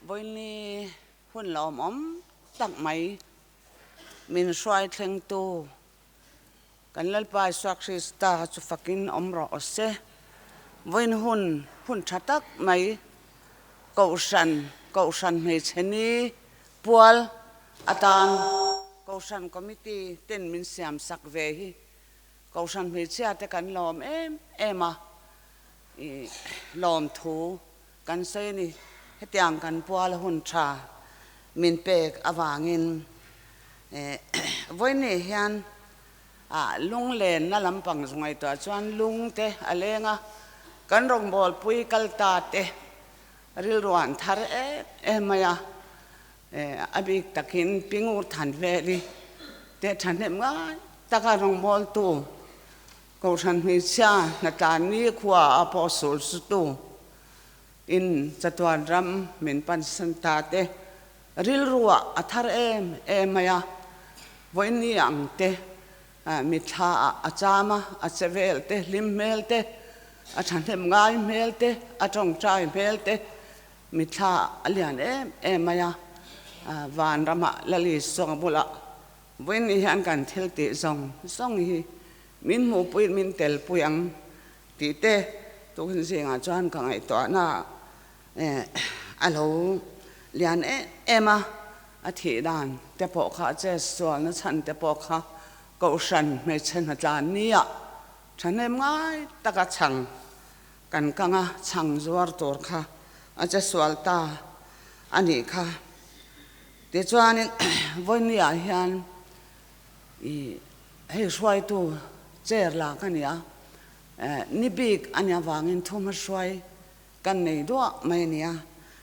Vawiini hun lawmawm tak mai min hruai thlengtu kan Lalpa Isua Krista chu fakin awm rawh se. Vawiin hun hun tha tak mai Kohhran, Kohhran hmeichhe ni pual atan Kohhran Committee ten min siam sak ve hi Kohhran hmeichhia te kan lawm em em a, i lawmthu kan sawi a ni. Hetiang kan pual hun tha min pek avangin vawiin hian lunglenna lampang ngaihtuah chuan lung te a leng a, kan rawngbawlpui kal ta te rilru an thar em em mai a, a bik takin Pingur Thanveli te thahnem ngai taka rawngbawltu Kohhran hmeichhia hnatlan nikhua a pawh sul sutu in chatuan ram min pansan ta te rilruah a thar em em mai a, vawiin ang te mitthla ah a cham a, a che vel te, hlim hmel te, a thahnem ngai hmel te, a tawngtai hmel te mitthla ah a lian em em mai a, vanramah Lali Suanga bulah Vawiin ni hian kan thil tih zawng zawng hi min hmuhpuiin min telpui ang tih te tukin zingah chuan ka ngaihtuahna a lo lian em em a, a thih dan te pawh kha a chetsualna chhan te pawh kha Kohhran hmeichhe hnatlan nia thahnem ngai taka chhang kan kang a, chhang zuar tur kha a chetsual ta a nih kha. Tichuanin vawinia hian i hei hruaitu chair la ka ni a, ni bik a nih avangin thuma hruai kan nei duah mai a nia,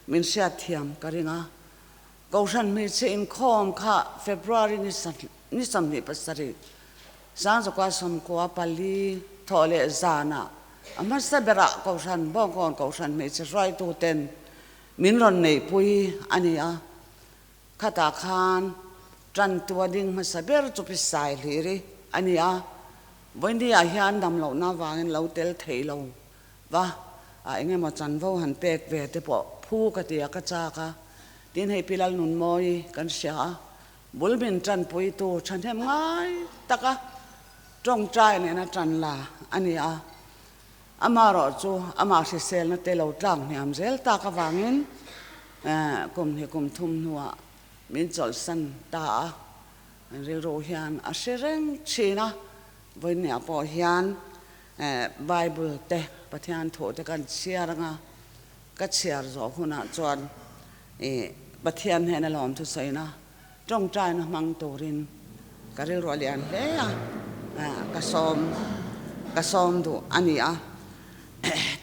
min hriatthiam ka ring a. Kohhran hmeichhe inkhawm kha February ni 27, 1994 thawh leh zanah a hmasa berah Kohhran Bawngkawn Kohhran hmeichhe hruaituten Min rawn neihpui a ni a, khatah khan tantu a ding hmasa ber chu Pisai hlir hi a ni a, Vawinia hian damlohna avangin lo tel thei lo va, a eng emaw chanvo han pek ve te pawh phu ka ti a, ka chak a, tin hei Pi Lalnunmawi kan hria a, bul min tanpuitu thahnem ngai taka tawngtai nena tan la a ni a. Amaherawh chu amah hriselna te lo tlak hniam zel tak avangin kum hi kum thum hnuah min chawlhsan ta a, rilru hian a hre reng thin a, vawinia pawh hian Bible te Pathian thu te kan chhiar anga ka chhiar zawh hunah chuan Pathian hnena lawmthusawina Tawngtaina hmang turin ka rilru a lian hle a, ka sawm ka sawm duh a ni a.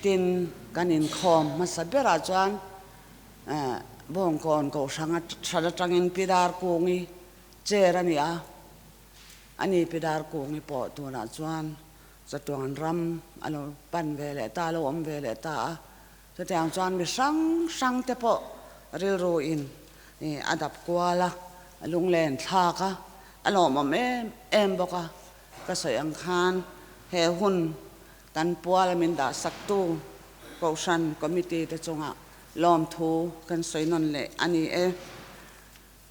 Tin, kan inkhawm hmasa berah chuan Bawngkawn Kohhrang hran atangin Pi Darkungi chair a ni a, ani Pi Darkungi pawh tunah chuan chatuan ram a lo pan ve leh ta, a lo awm ve leh ta a. Chutiang chuan mi hrang hrang te pawh rilru in a dap kual a, a lunglen thlak a, a lawmawm em em bawk a. Ka sawi ang khan he hun kan pual a min dah saktu Kohhran Committee te chungah lawmthu kan sawi nawn leh a ni e.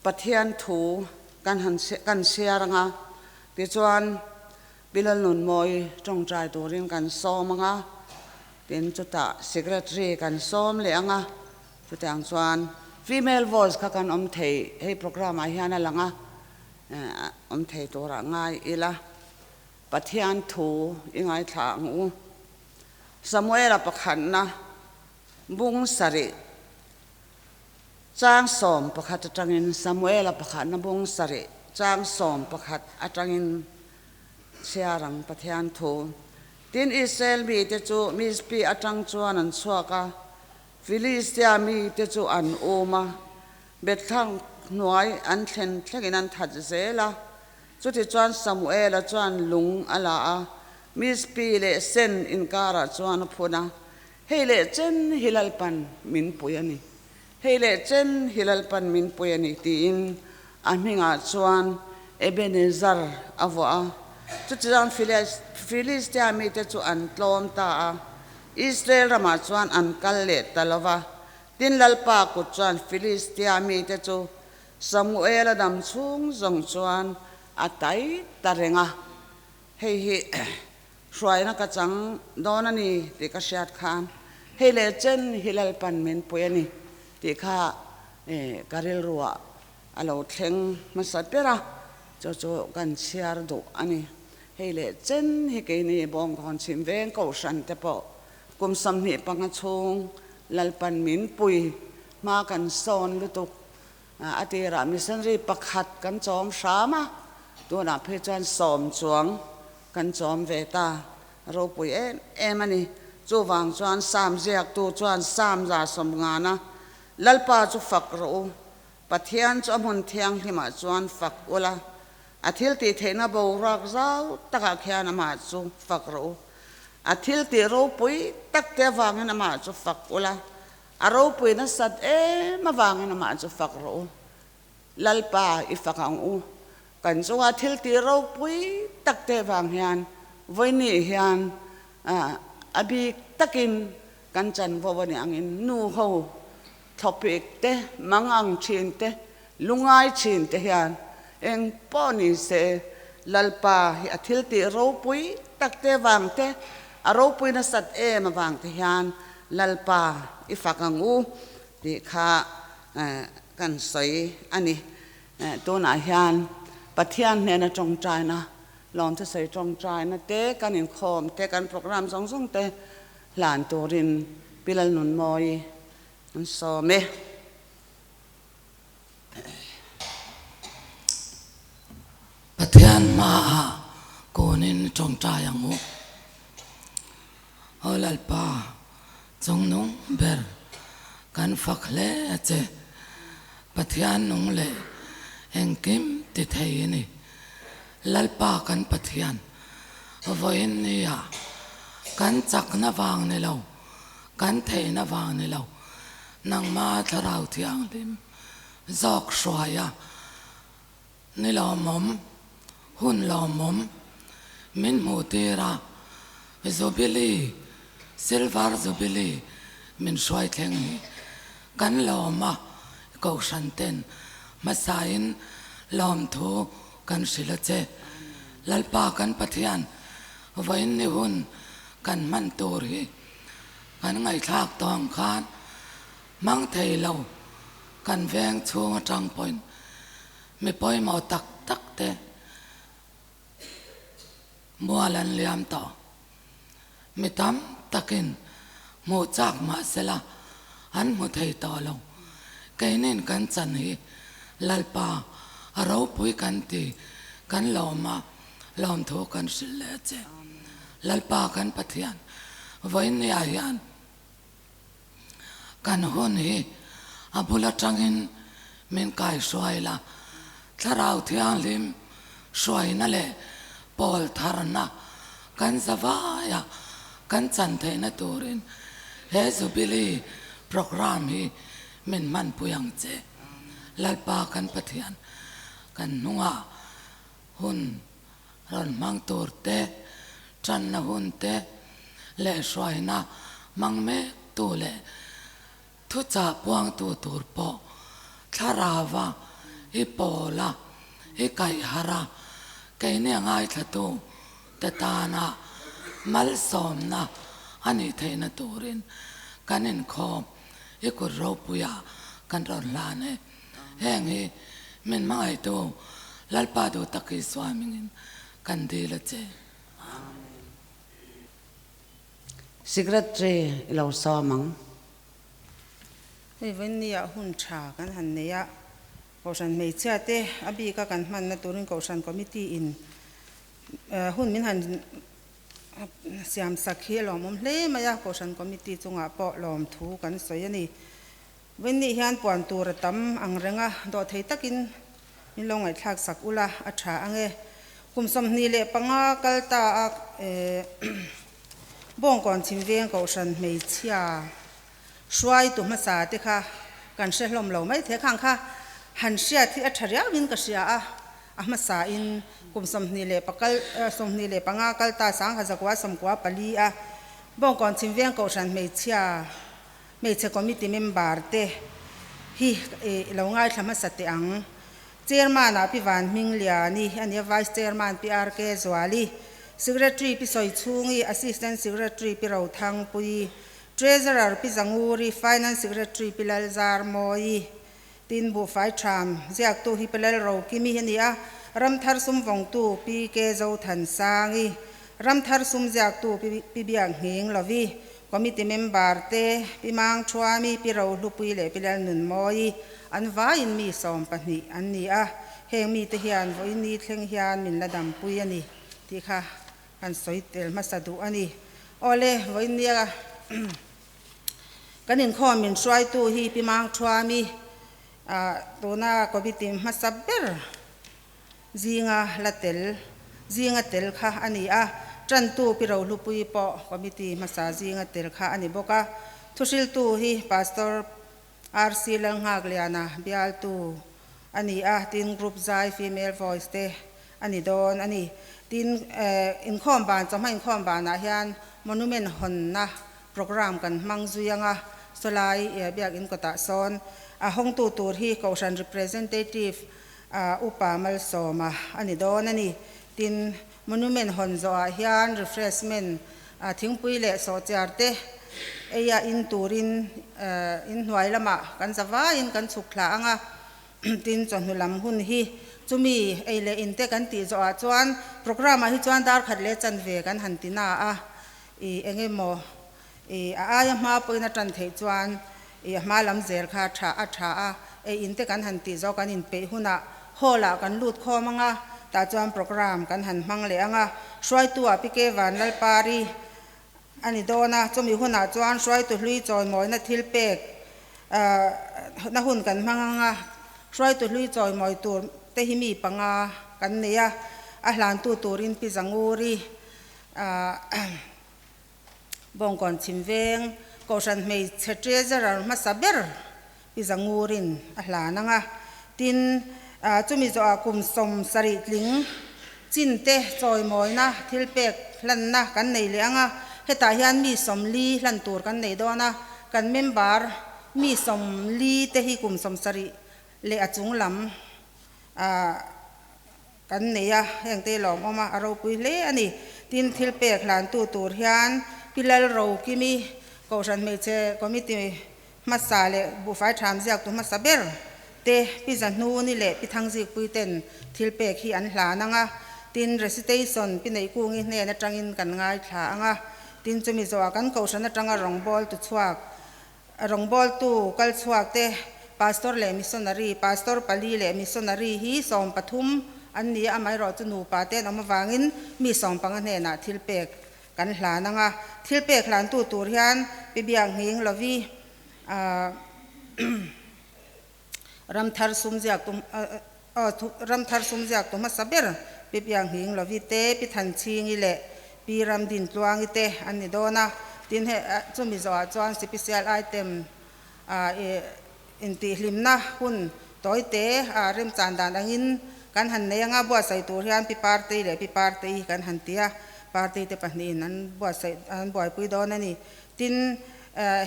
Pathian thu kan han kan chhiar ang a, tichuan Pi Lalnunmawi tawngtai turin kan sawm ang a, tin chutah Secretary kan sawm leh ang a, chutiang chuan Female Voice kha kan awm thei, hei programme ah hian a lang a, awm thei turah ngai ila, Pathian thu i ngaithla ang u. Samuela pakhatna bung sarih chang 11 atangin Samuela pakhatna bung sarih chang 11 atangin Chhiar ang Pathian thu. Tin, Israel mite chu Mizpi atang chuan an chhuak a, Filistia mite chu an um a, Bethlang hnuai an thlen thlengin an that zel a. Chutichuan Samuela chuan lung a la a, Mizpi leh Sen inkarah chuan a phun a, Hei leh chen hi Lalpan min pui a ni, hei leh chen hi Lalpan min pui a ni, tiin a hmingah chuan Ebenezer a vuah a. Chutichuan Filistia mite chu an tlawm ta a, Israel ramah chuan an kal leh ta lo va. Tin, Lalpa kut chuan Filistia mite chu Samuela dam chhung zawng chuan a tai ta reng a. Hei hi hruaina ka chang dawn a ni tih ka hriat khan hei leh chen hi Lalpan min pui a ni tih kha ka rilruah a lo thleng hmasa ber a, chu chu kan chhiar duh a ni. Hei leh chen hi keini Bawngkawn chhim veng kohhran te pawh kum 25 chhung Lalpan min pui hma kan sawn lutuk a tirah missionary pakhat kan chawm hram a, tunah phei chuan sawm chuang kan chawm ve ta ropui em em a ni. Chuvang chuan Sam ziaktu chuan Sam 150 Lalpa chu fak rawh u, Pathian chu a hmun thianghlimah chuan fak ula, a thil tih theihna boruak zau takah khian amah chu fak rawh u. A thil tih ropui tak te avangin amah chu fak ula, a ropui nasat em avangin amah chu fak rawh u. Lalpa i fak ang u. Kan chunga thil tih ropui tak te avang hian vawinih hian a bik takin kan chanvo a nih angin nu ho thlawpik te, mangang thin te, lungai thin te hian eng pawh ni se Lalpa hi a thil tih ropui tak te vang te, a ropui nasat em avang te hian Lalpa i fak ang u tih kha kan sawi a ni. Tunah hian Pathian hnena tawngtaina, lawmthusawi tawngtaina te, kan inkhawm te, kan program zawng zawng te Hlan turin Pi Lalnunmawi an sawm e. Pathian hmaah kunin tawngtai ang u. Aw Lalpa, chungnung ber kan fak hle a che. Pathian nung leh engkim ti thei i ni. Lalpa kan Pathian, vawiin nia kan chakna vang ni lo, kan theihna vang ni lo, nangma Thlarau Thianghlim zawk hruaia ni lawmawm, hun lawmawm min hmuh tir a, Jubilee, Silver Jubilee min hruai thleng hi kan lawm a, Kohhran ten hmasain lawmthu kan hrilh a che. Lalpa kan Pathian vawiin ni hun kan hman tur hi kan ngaihthlak tawh ang khan hmang thei lo kan veng chhung atang pawhin mi pawimawh tak tak te mual an liam tawh. Mi tam takin hmuh chak mah sela an hmu thei tawh lo. Keinin kan chan hi Lalpa a ropui kan ti, kan lawm a, lawmthu kan hrilh leh a che. Lalpa kan Pathian, vawiinniah hian kan hun hi a bul atangin min kaihruai la, Thlarau Thianghlim hruaina leh pawl tharna kan zavaia kan chan theihna turin he Jubilee Programme hi min hmanpui ang che. Lalpa kan Pathian kan hnungah hun rawn hmang tur te, tanna hun te leh hruaina hmang mek tu leh thuchah puangtu tur pawh thlarauva i pawl a, i kaih harh a, keini a ngaithlatu te tana malsawmna a nih theihna turin kan inkhawm i kut ropuia kan rawn hlan e. Heng hi min hmangaihtu Lalpa duh tak Isua hmingin kan dil a che. Amen. Secretary i lo sawm ang. Hei vawinia hun tha kan han nei a, Kohhran hmeichhia te a bika kan hmanna turin Kohhran Committee in hun min han siam sak hi a lawmawm hle mai a, Kohhran Committee chungah pawh lawmthu kan sawi a ni. Vawiinni hian puan tur a tam ang reng a, dawhthei takin min lo ngaihthlak sak ula a tha ang e. Kum 25 kal ta a Bawngkawn Chhimveng Kohhran hmeichhia hruaitu hmasa te kha kan hre hlawm lo mai thei khang kha han hriat hi a tha riauin ka hria a, a hmasa in kum sawmhnih leh pakal 25 kal ta 1994 a Bawngkawn Chhimveng Kohhran hmeichhia. Hmeichhe committee member te hi i lo ngaithla hmasa teh ang. Chairman ah Pi Van Hmingliani a ni a, Vice Chairman Pi RK Zuali, Secretary Pi Sawichhungi, Assistant Secretary Pi Rothangpuii, Treasurer Pi Zanguri, Finance Secretary Pi Lalzarmawii, Tin buhfai tham ziaktu hi Pi Lalrokimi a ni a, Ramthar sum vawngtu Pi K Zothansangi, Ramthar sum ziaktu Pi Biak Nghing Lovi, Committee member te Pi Mang Thuami, Pi Rohlupui leh Pi Lalnunmawi an vaiin mi 12 an ni a, heng mite hian vawiin thleng hian min la dampui a ni tih kha kan sawi tel hmasa duh a ni. Awle, vawiin nia kan inkhawm min hruaitu hi Pi Mang Thuami, tuna committee hmasa ber zinga la tel zinga tel kha a ni a, tantu Pi Rohlupui pawh committee hmasa zinga tel kha a ni bawk a. Thuhriltu hi Pastor RC Lalnghakliana bialtu a ni a, tin group zai female voice te a ni dawn a ni. Tin, inkhawm ban chawhma inkhawm banah hian monument hawnna program kan hmang zui anga sawlai biakin kawtah sawn a hawngtu tur hi Kohhran representative upa Malsawma a ni dawn a ni. Tin, monument hawn zawhah hian refreshment thingpui leh sawhchiar te eia in turin inhnuai lamah kan zavaiin kan chhuk thla anga tin chawhnu lam hun hi chumi ei leh in te kan tih zawhah chuan program ah hi chuan dar khat leh chanve kan han ti na a, i eng emaw i a aia hma pawhin a tan theih chuan i a hma lam zel kha tha a tha a, ei in te kan han tih zawh kan inpeih hunah hall ah kan lut khawm anga tah chuan program kan han hmang leh anga hruaitu ah Pi K Vanlalpari a ni dawn a, chumi hunah chuan hruaitu hlui chawimawina thil pek na hun kan hmang anga hruaitu hlui chawimawi tur te hi mi panga kan nei a, a hlantu turin Pi Zanguri Bawngkawn chhim veng Kohhran hmeichhe Treasurer hmasa ber Pi Zangurin a hlan ang a, tin chumi zawhah kum 70 tling chin te chawimawina thil pek hlanna kan nei leh ang a, hetah hian mi 40 hlan tur kan nei dawn a, kan member mi 40 te hi kum 70 leh a chung lam Kan nei a, hengte lawmawm a, a ropui hle a ni. Tin, thil pek hlantu tur hian Pi Lalrokimi, Kohhran Hmeichhe Committee hmasa leh Buhfai Tham ziaktu hmasa ber te, Pi Zahnuni leh Pi Thangzikpui ten thil pek hi an hlan ang a. Tin, Recitation Pi Neihkungi hnen atangin kan ngaithla ang a. Tin, chumi zawhah kan Kohhran atanga rawngbawltu chhuak Rawngbawltu kal chhuak te, Pastor leh Missionary, Pastor pali leh Missionary hi 13 an ni a, amaherawh chu nupa te an awm avangin mi 15 hnenah thil pek kan hlan ang a. Thil pek hlantu tur hian Pi Biak Nghing Lovi, Ramthar sum ziak tu Ramthar sum ziak tu hmasa ber Pi Biak Nghing Lovi te, Pi Than Chhingi leh Pi Ramdin Tluangi te an ni dawn a. Tin he chumi zawhah chuan sipisial item intihhlimna hun tawi te remchan dan angin kan han nei anga buatsaih tur hian Pi Partei leh Pi Partei kan han ti a, Partei te pahnihin an buatsaih an buaipui dawn a ni. Tin,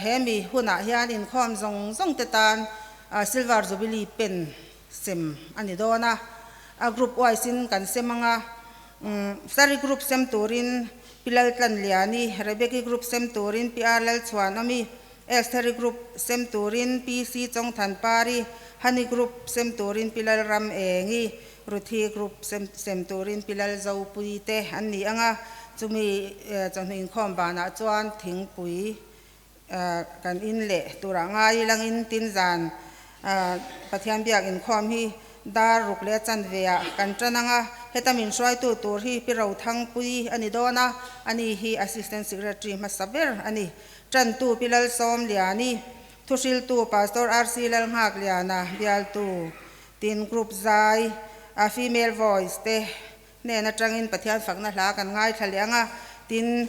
he mi hunah hian inkhawm zawng zawng te tan Silver Jubilee pen sem a ni dawn a, a group wise in kan sem ang a, Sari group sem turin Pi Laltlanliani, Rebeki group sem turin Pi R Lalchhuanawmi, Estheri group sem turin Pi C Chawngthanpari, Hani group sem turin Pi Lalram Engi, Ruthi group sem sem turin Pi Lalzopui te an ni ang a, chumi chawhnu inkhawm banah chuan thingpui kan in leh turah ngai langin tin zan Pathian biak inkhawm hi dar ruk leh chanve ah kan tan ang a, heta min hruaitu tur hi Pi Rothangpui a ni dawn a, ani hi Assistant Secretary hmasa ber a ni. Tantu Pi Lalsawmliani, Thuhriltu Pastor RC Lalnghakliana, Bialtu Tin Group zai a Female Voice te hnen atangin Pathian fakna hla kan ngaithla leh ang a, tin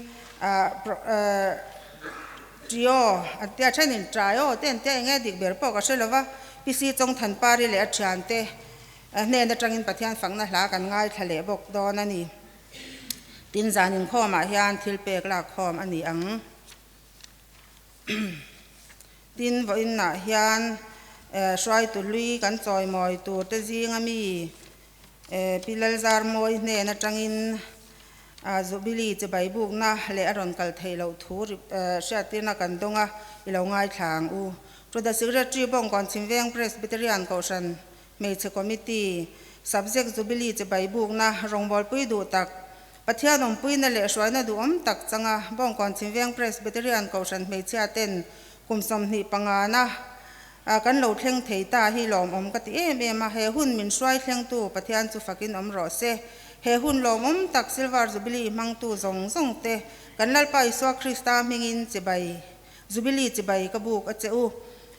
Trio an tia thenin Trio te an tia eng nge dik ber pawh ka hre lo va, PC Chawngthanpari leh a thiante hnen atangin Pathian fakna hla kan ngaithla leh bawk dawn a ni. Tin zan inkhawmah hian thil pek lak khawm a ni ang. Tin, vawiinah hian hruaitu hlui kan chawimawi tur te zinga mi Pi Lalzarmawi hnen atangin Jubilee chibai bukna leh a rawn kal theih loh thu hriattirna kan dawng a, i lo ngaithla ang u. To the Secretary Bawngkawn Chhimveng Presbyterian Kohhran Hmeichhe Committee Subject Jubilee chibai bukna rawngbawlpui duh tak Pathian awmpuina leh hruaina duhawm tak changa Bawngkawn Chhimveng Presbyterian Kohhran hmeichhia ten kum 25 na kan lo thleng thei ta hi lawmawm ka ti em em a, he hun min hruai thlengtu Pathian chu fakin awm rawh se. He hun lawmawm tak Silver Jubilee hmangtu zawng zawng te kan Lalpa Isua Krista hmingin chibai Jubilee chibai ka buk a che u.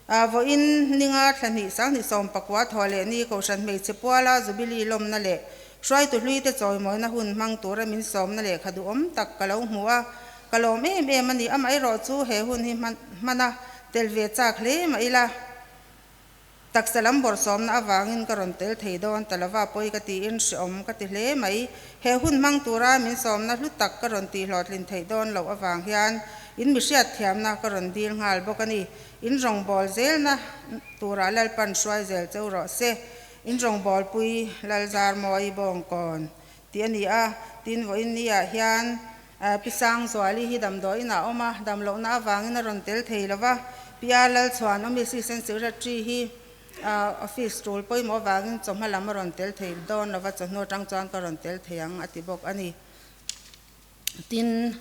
Vawiin ninga thla hnih 2019 thaw leh ni Kohhran hmeichhe puala Jubilee lawmna leh hruaitu hlui te chawimawina hun hmang tura min sawmna lehkha duhawm tak ka lo hmu a, ka lawm em em a ni. Amaherawh chu he hun hi hman a tel ve chak hle mah ila, taksa lam bawrhsawmna avangin ka rawn tel thei dawn ta lova pawi ka tiin hrehawm ka ti hle mai. He hun hmang tura min sawmna hlu tak ka rawn tihhlawhtlin theih dawn loh avang hian in mi hriatthiamna ka rawn dil nghal bawk a ni. In rawngbâwl zêlna tûrah Lalpan hruai zêl cheu rawh se. In rawngbâwlpui Lalzarmawi Bawngkawn tih a ni a. Tin, vawiin niah hian Pi Sangzuali hi damdawiin a awm a, damlohna avângin a rawn tel thei lo va. Pi A Lalchhuan awmi Assistant Secretary hi office ṭûl pawimawh avângin chawhma lam a rawn tel thei dâwn lo va, chawhnu aṭang chuan ka rawn tel thei ang a ti bawk a ni. Tin,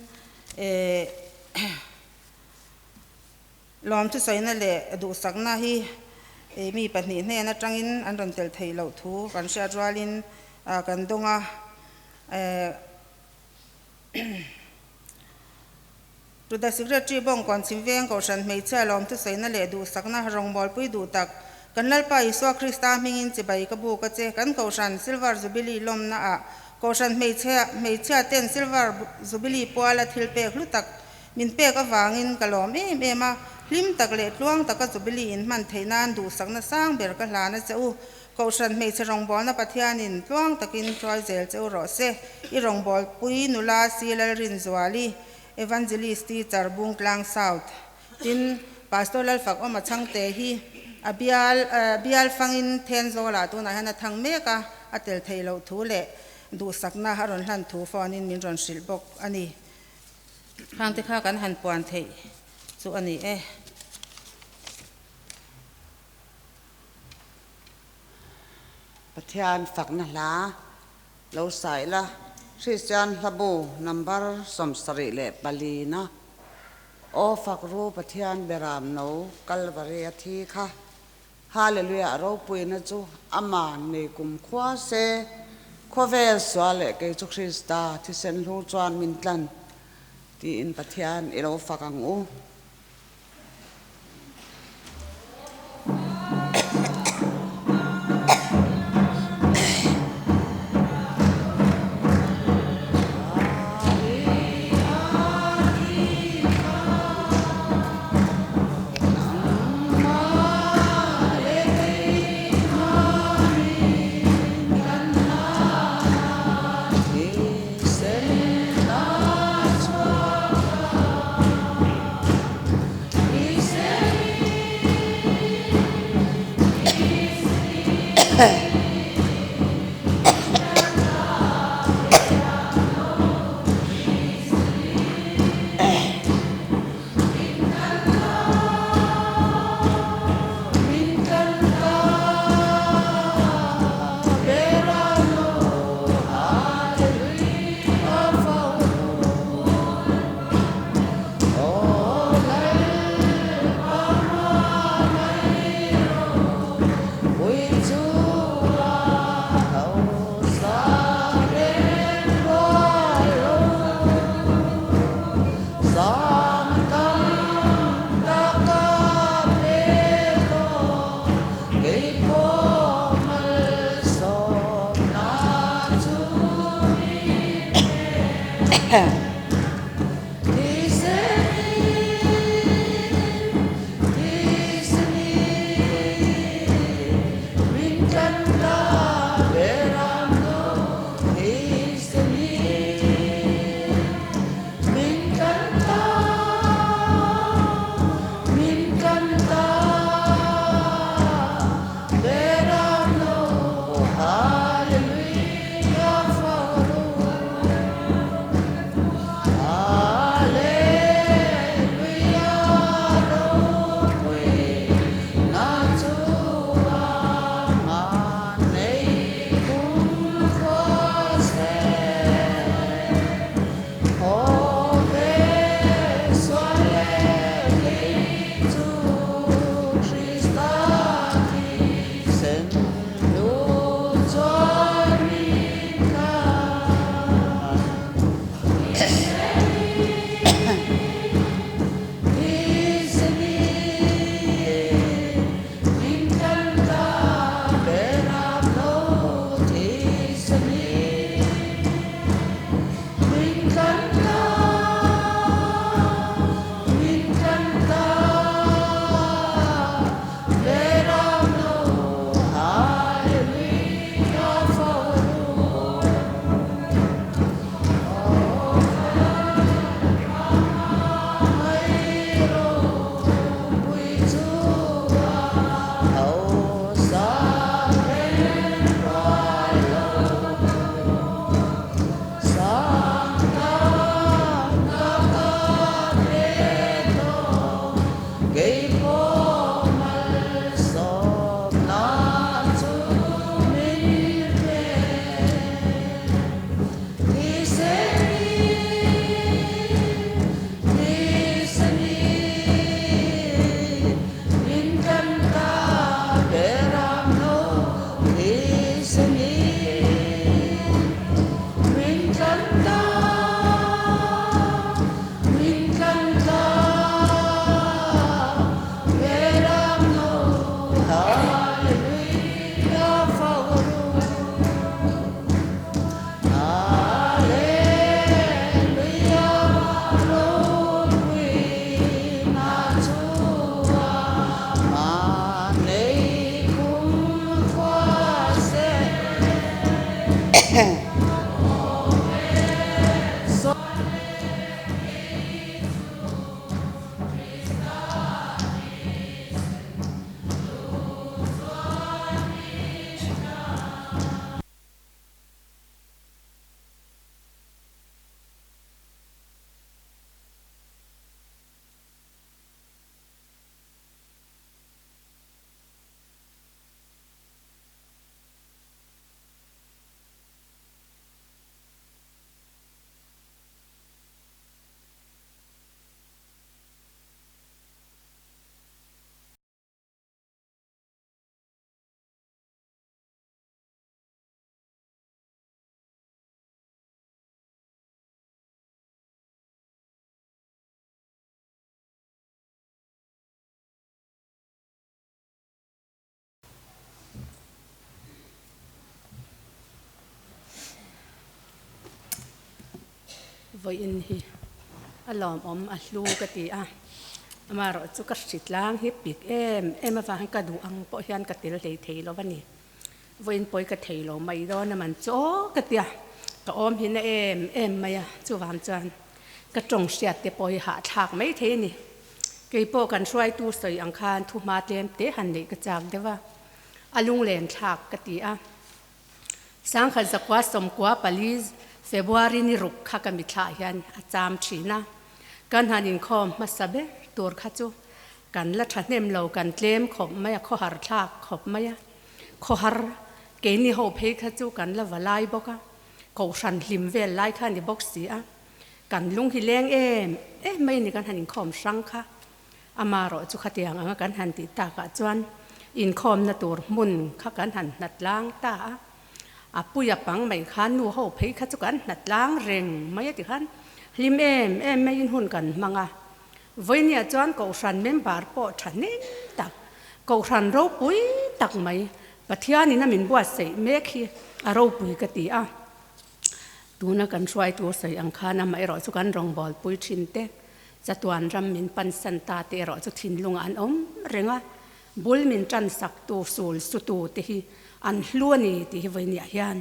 eh. Lawmthusaina leh duhsakna hi mi pahnih hnen atangin an rawn tel theih loh thu kan hriat rualin kan dawng a. To the Secretary Bawngkawn Chhimveng Kohhran Hmeichhia Lawmthusaina leh duhsakna rawngbawlpui duh tak kan Lalpa Isua Krista hmingin chibai ka buk a che. Kan Kohhran Silver Jubilee lawmna ah Kohhran hmeichhia ten Silver Jubilee puala thil pek hlu tak Min pek avangin ka lawm em em a, hlim tak leh tluang taka Jubilee in hman theih nan duhsakna sang ber ka hlan a che u. Kohhran hmeichhe rawngbawlna Pathianin tluang takin hruai zel che u rawh se. I rawngbawlpui nula Si Lalrinzuali, Evangelist Teacher, Bungtlang South. Tin, Pastor Lalfakawma chhangte hi a bial bial fangin Thenzawlah tunah hian a thang mek a, a tel theih loh thu leh duhsakna a rawn hlan thu phone in min rawn hrilh bawk a ni. Khangte kha kan han puan theih chu a ni e. Pathian fakna hla lo saih la, Kristian hlabu number 74 na, Aw fak ru Pathian beram no Kalvari a thi kha, Hallelujah ropuina chu ama nei kum khua se, khawvel sual leh kei chu Krista thisen hlur chuan min tlan tiin Pathian i lo fak ang u. Vawiin hi a lawmawm a hlu ka ti a, amaherawh chu ka hritlang hi pik em em avangin ka duh ang pawh hian ka tel hlei thei lo a ni. Vawiin pawi ka thei lo mai dawn a man chu aw ka ti a, ka awm hi na em em mai a, chuvang chuan ka tawng hriat te pawh hi hahthlak mai thei a ni. Kei pawh kan hruaitu sawi ang khan thuhma tlem te han neih ka chak deuh a, a lunglen thlak ka ti a. Sangkhat zakua sawmkua pali February ni ruk kha ka mithlah hian a cham thin a, kan han inkhawm hmasa ber tur kha chu kan la thahnem lo, kan tlem khawp mai a, khawhar thlak khawp mai a, khawhar keini ho phei kha chu kan la va lai bawk a, kohhran hlim vel lai kha a ni bawk si a, kan lung hi leng em em mai a ni kan han inkhawm hrang kha. Amarawh chu khatiang anga kan han tih takah chuan inkhawmna tur hmun kha kan han hnat tlang ta a. A puia pang mai khan nu ho phei kha chu kan hnat tlang reng mai a ti khan hlim em em maiin hun kan hmang a. Vawinia chuan Kohhran member pawh tha hnem tak, Kohhran ropui tak mai Pathianin a min buatsaih mek hi a ropui ka ti a. Tuna kan hruaitu sawi ang khan amaherawh chu kan rawngbawlpui thin te, chatuan ram min pansan ta te erawh chu thinlungah an awm reng a, bul min tan saktu, sul sutu te hi an hlu a ni tih hi vawiiniah hian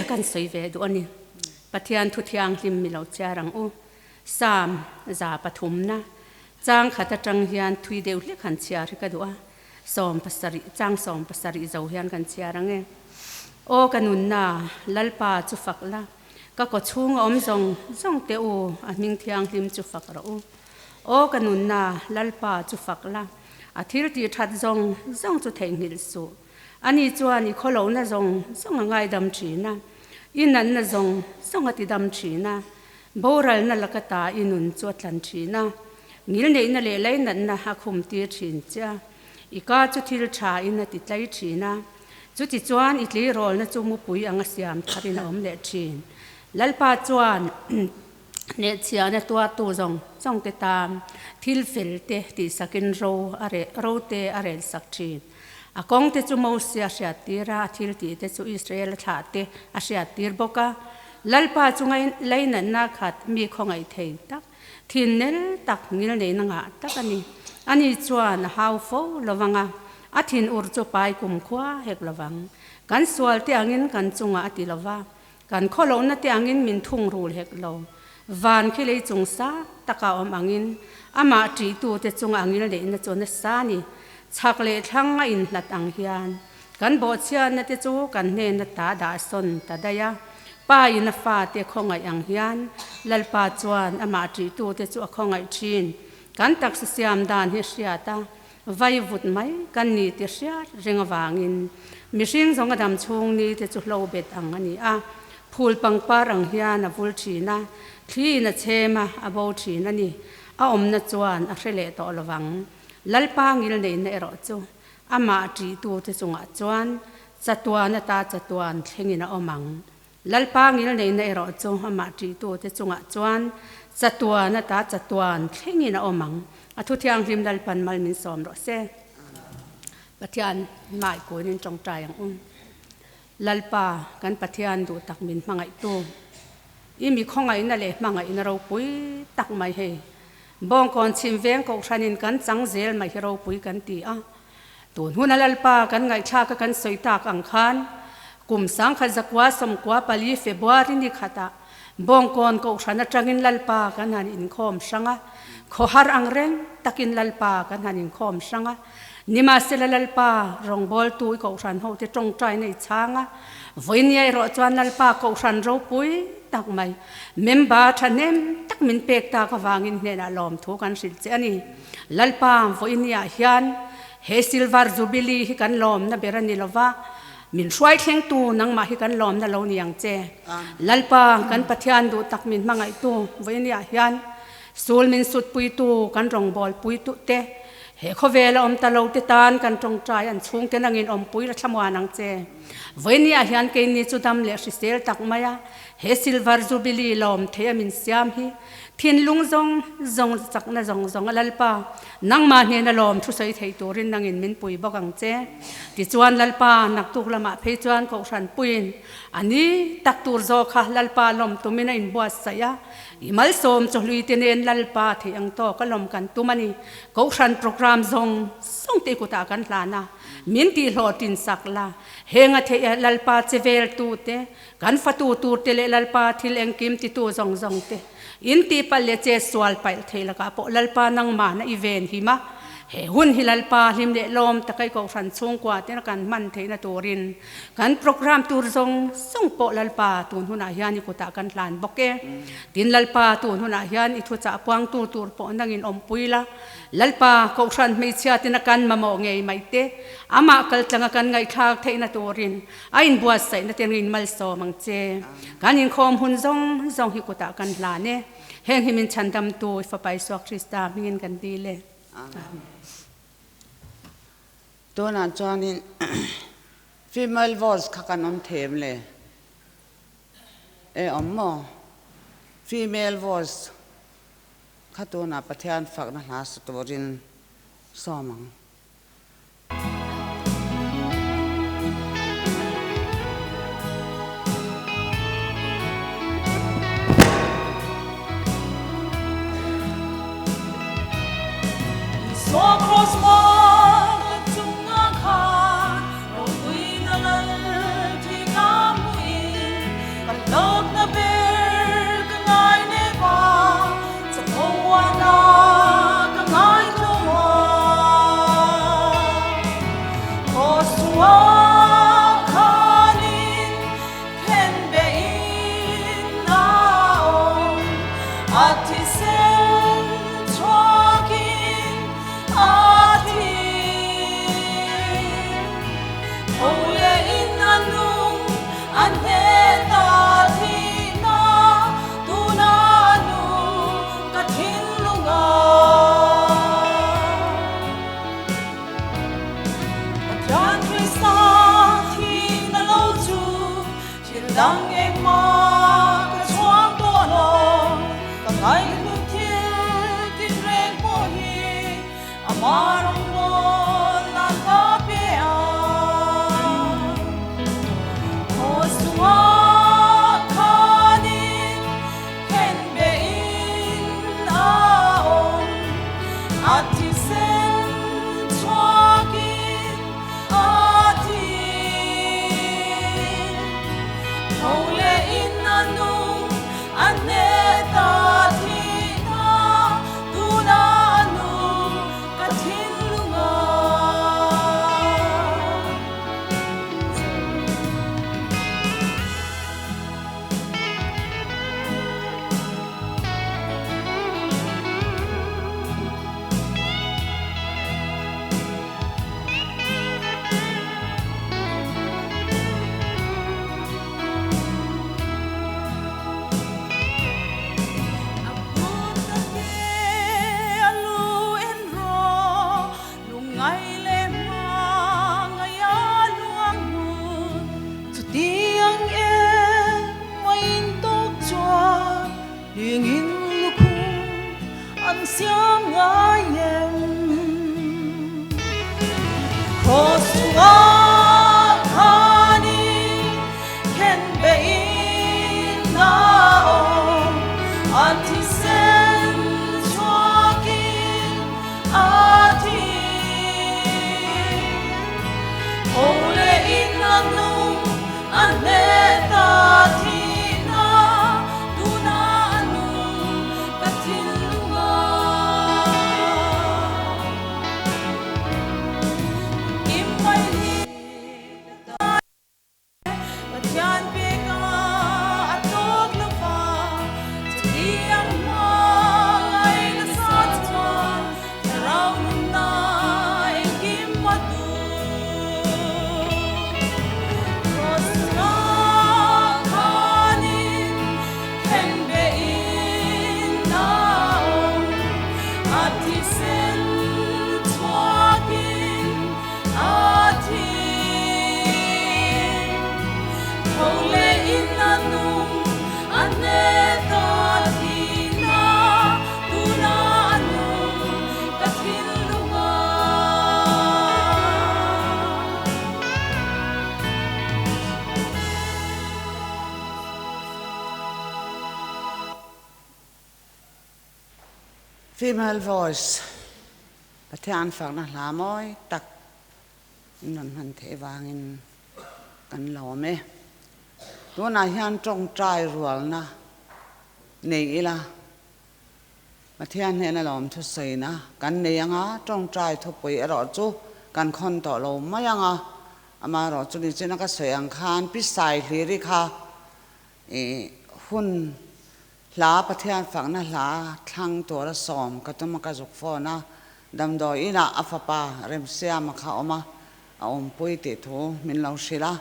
kan sawi ve duh a ni. Pathian thu thianghlim mi lo chhiar ang u. Psalm 300na chang khat atang hian thui deuh hlek han chhiar hi ka duh a. 70, chang 70 zo hian kan chhiar ang e. Aw ka nunna, Lalpa chu fak la, ka kaw chhunga awm zawng zawng teh u, a hming thianghlim chu fak rawh u. Aw ka nunna, Lalpa chu fak la, a thil tih that zawng zawng chu theihnghilh suh. Ani chuan i khawlohna zawng zawng a ngaidam thin a, i natna zawng zawng a tidam thin a, boralna laka ta i nun chu a tlan thin a. Ngilneihna leh lainatna a khum tir thin che a, i ka chu thil tha in a ti tlai thin a, chutichuan i tleirawlna chu mupui anga siam tharin a awm leh thin. Lalpa chuan hnehchhiahna tuartu zawng zawng te tan thil fel te tihsakin ro a reh ro te a relsak thin. A kawng te chu Mosia hriat tir a, a thil tih te chu Israel a thlah te a hriat tir bawk a. Lalpa chu lainatna khat mi khawngaih thei tak Thin nel tak ngil neihna ngah tak a ni. Ani chuan a hau fo lo vang a, a thin ur chu pai kum khua hek lo vang. Kan sual te angin kan chungah a ti lo va, kan khawlohna te angin min thung rul hek lo. Van khi lei chung sang taka awm angin amah ṭihtute chunga a ngil neihna chu nasa a ni. Chhak leh thlang a inhlat ang hian Kan bawhchhiatna te chu kan hnena ta dah sawn ta daih a, Pa in a fate khawngaih ang hian Lalpa chuan amah ṭihtute chu a khawngaih ṭhin. Kan taksa siam dan hi hriat a, vai vut mai kan ni ti hriat reng avangin mihring zawng a dam chhung ni te chu hlo bet ang a ni a, phul pangpar ang hian a vul ṭhin a, thli in a chhem a, a bo ṭhin a ni. A awmna chuan a hre leh tawh lovang. Lalpa ngilneihna erawh chu Amah ṭihtute chungah chuan chatuan ata chatuan thlengin a awm ang. Lalpa ngilneihna erawh chu amah ṭihtute chungah chuan chatuan ata chatuan thlengin a awm ang. A thu thianghlim Lalpan mal min sawm rawh se. Pathian hmai kunin ṭawngṭai ang u. Lalpa, kan Pathian duh tak min hmangaihtu, i mi khawngaihna leh hmangaihna ropui tak mai hei. Bawngkawn chhim veng kohhranin kan chang zel mai hi ropui kan ti a. Tun huna Lalpa kan ngaihthlak a kan sawi tak ang khan kum 1994 February ni khatah Bawngkawn kohhran atangin Lalpa kan han inkhawm hrang a, khawhar ang reng takin Lalpa kan han inkhawm hrang a. Nimahsela Lalpa rawngbawltu i kohhran hote tawngtaina i chhang a, vawinia erawh chuan Lalpa kohhran ropui tak mai member thahnem tak min pek tak avangin hnenah lawmthu kan hrilh che a ni. Lalpa vawinia hian he Silver Jubilee hi kan lawmna ber a ni lova, min hruai thlengtu nangmah hi kan lawmna lo ni ang che. Lalpa kan Pathian duh tak min hmangaihtu vawinia hian sul min sutpuitu kan rawngbawlpui te, He khawvela awm ta lo te tan kan tawngtai an chhungte nangin awmpui la thlamuan ang che. Vawinia hian keini chu dam leh hrisel tak mai a, he Silver Jubilee lawm thei a min siam hi thinlung zawng zawng chakna zawng zawng a Lalpa nangmah hnena lawm thu sawi thei turin nangin min pui bawk ang che. Tichuan Lalpa naktuk lamah phei chuan Kohhran puiin a ni tak tur zawk kha Lalpa lawm tumin a inbuatsaih a. I malsawm chawhlui te nen Lalpa theih ang tawk a lawm kan tum a ni. Kohhran program zawng zawng te kutah kan hlan a, min tihhlawhtlin sak la. Heng a theih Lalpa che vel tu te, kan fatu tur te leh Lalpa thil engkim titu zawng zawng te, in tihpalh leh che sual paih theih lakah pawh Lalpa nangmahna i ven him a. He hun hi Lalpa hlim leh lawm taka i Kohhran chhungkua tena kan hman theihna turin kan program tur zawng zawng pawh Lalpa tun hunah hian i kutah kan hlan bawk e. Tin Lalpa tun hunah hian i thuchah puangtu tur pawh nangin awmpui la. Lalpa Kohhran hmeichhia tena kan mamawh ngei mai te, amah kaltlanga kan ngaihthlak theihna turin a inbuatsaihna te rin malsawm ang che. Kan inkhawm hun zawng zawng hi kutah kan hlan e. Heng hi min chhandamtu i Fapa Isua Krista hmingin kan dil e. Amen. Tunah chuanin female voice kha kan awm them le? E awm maw? Female voice kha tunah Pathian fakna hla sa turin sawm ang. Female voice, Pathian fakna hla mawi tak in rawn hman theih vangin kan lawm e. Tunah hian tawngtai rualna nei ila Pathian hnena lawm thusawina kan nei anga tawngtai thupui erawh chu kan khawn tawh lo mai anga amaherawh chu nichina ka sawi ang khan Pi Saihliri kha ih hun Hla Pathian fakna hla thlang tura sawm ka tum a ka zuk phone a, damdawi inah a fapa Remsiama kha a awm a, a awmpui tih thu min lo hrilh a,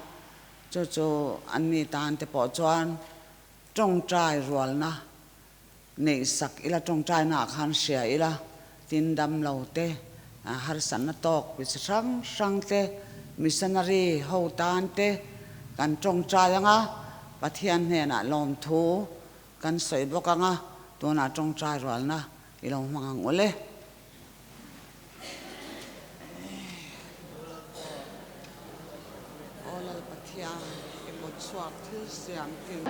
chu chu an ni tan te pawh chuan tawngtai rualna neih sak ila tawngtaina ah khan hria ila, tin dam lo te, harsatna tawk mi chi hrang hrang te, missionary ho tan te kan tawngtai anga Pathian hnenah lawmthu kan sawi bawk anga tunah tawngtai rualna i lo hmang ang ule. Aw Lal Pathian, i kut chhuak thil siam tin.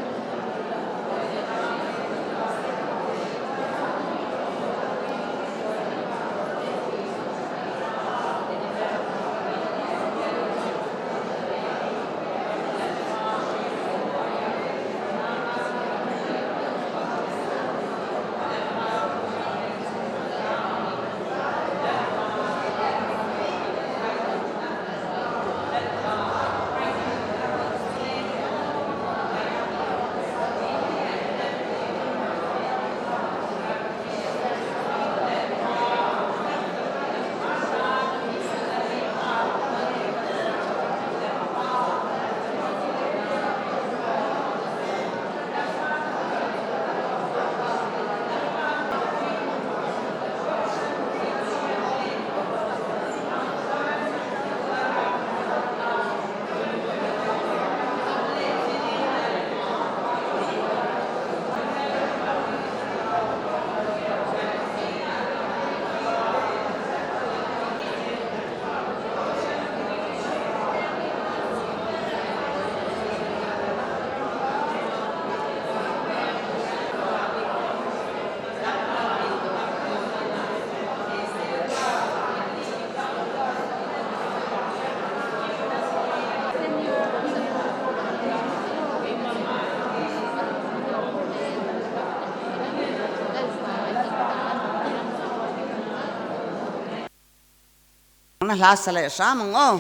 Na hla sa leh hram ang aw.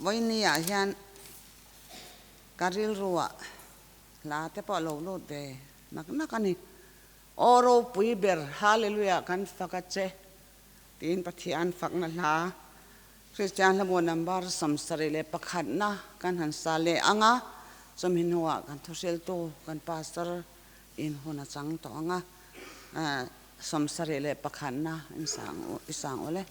Vawiini ah hian ka rilru ah hla te pawh a lo lut ve nak nak a ni. Aw ropui ber Hallelujah kan fak a che tiin Pathian fakna hla Kristian hlamu number 71 na kan han sa leh ang a, chumi hnuah kan thuhriltu kan pastor in hun a chang tawh ang a. 71 na i sang ule.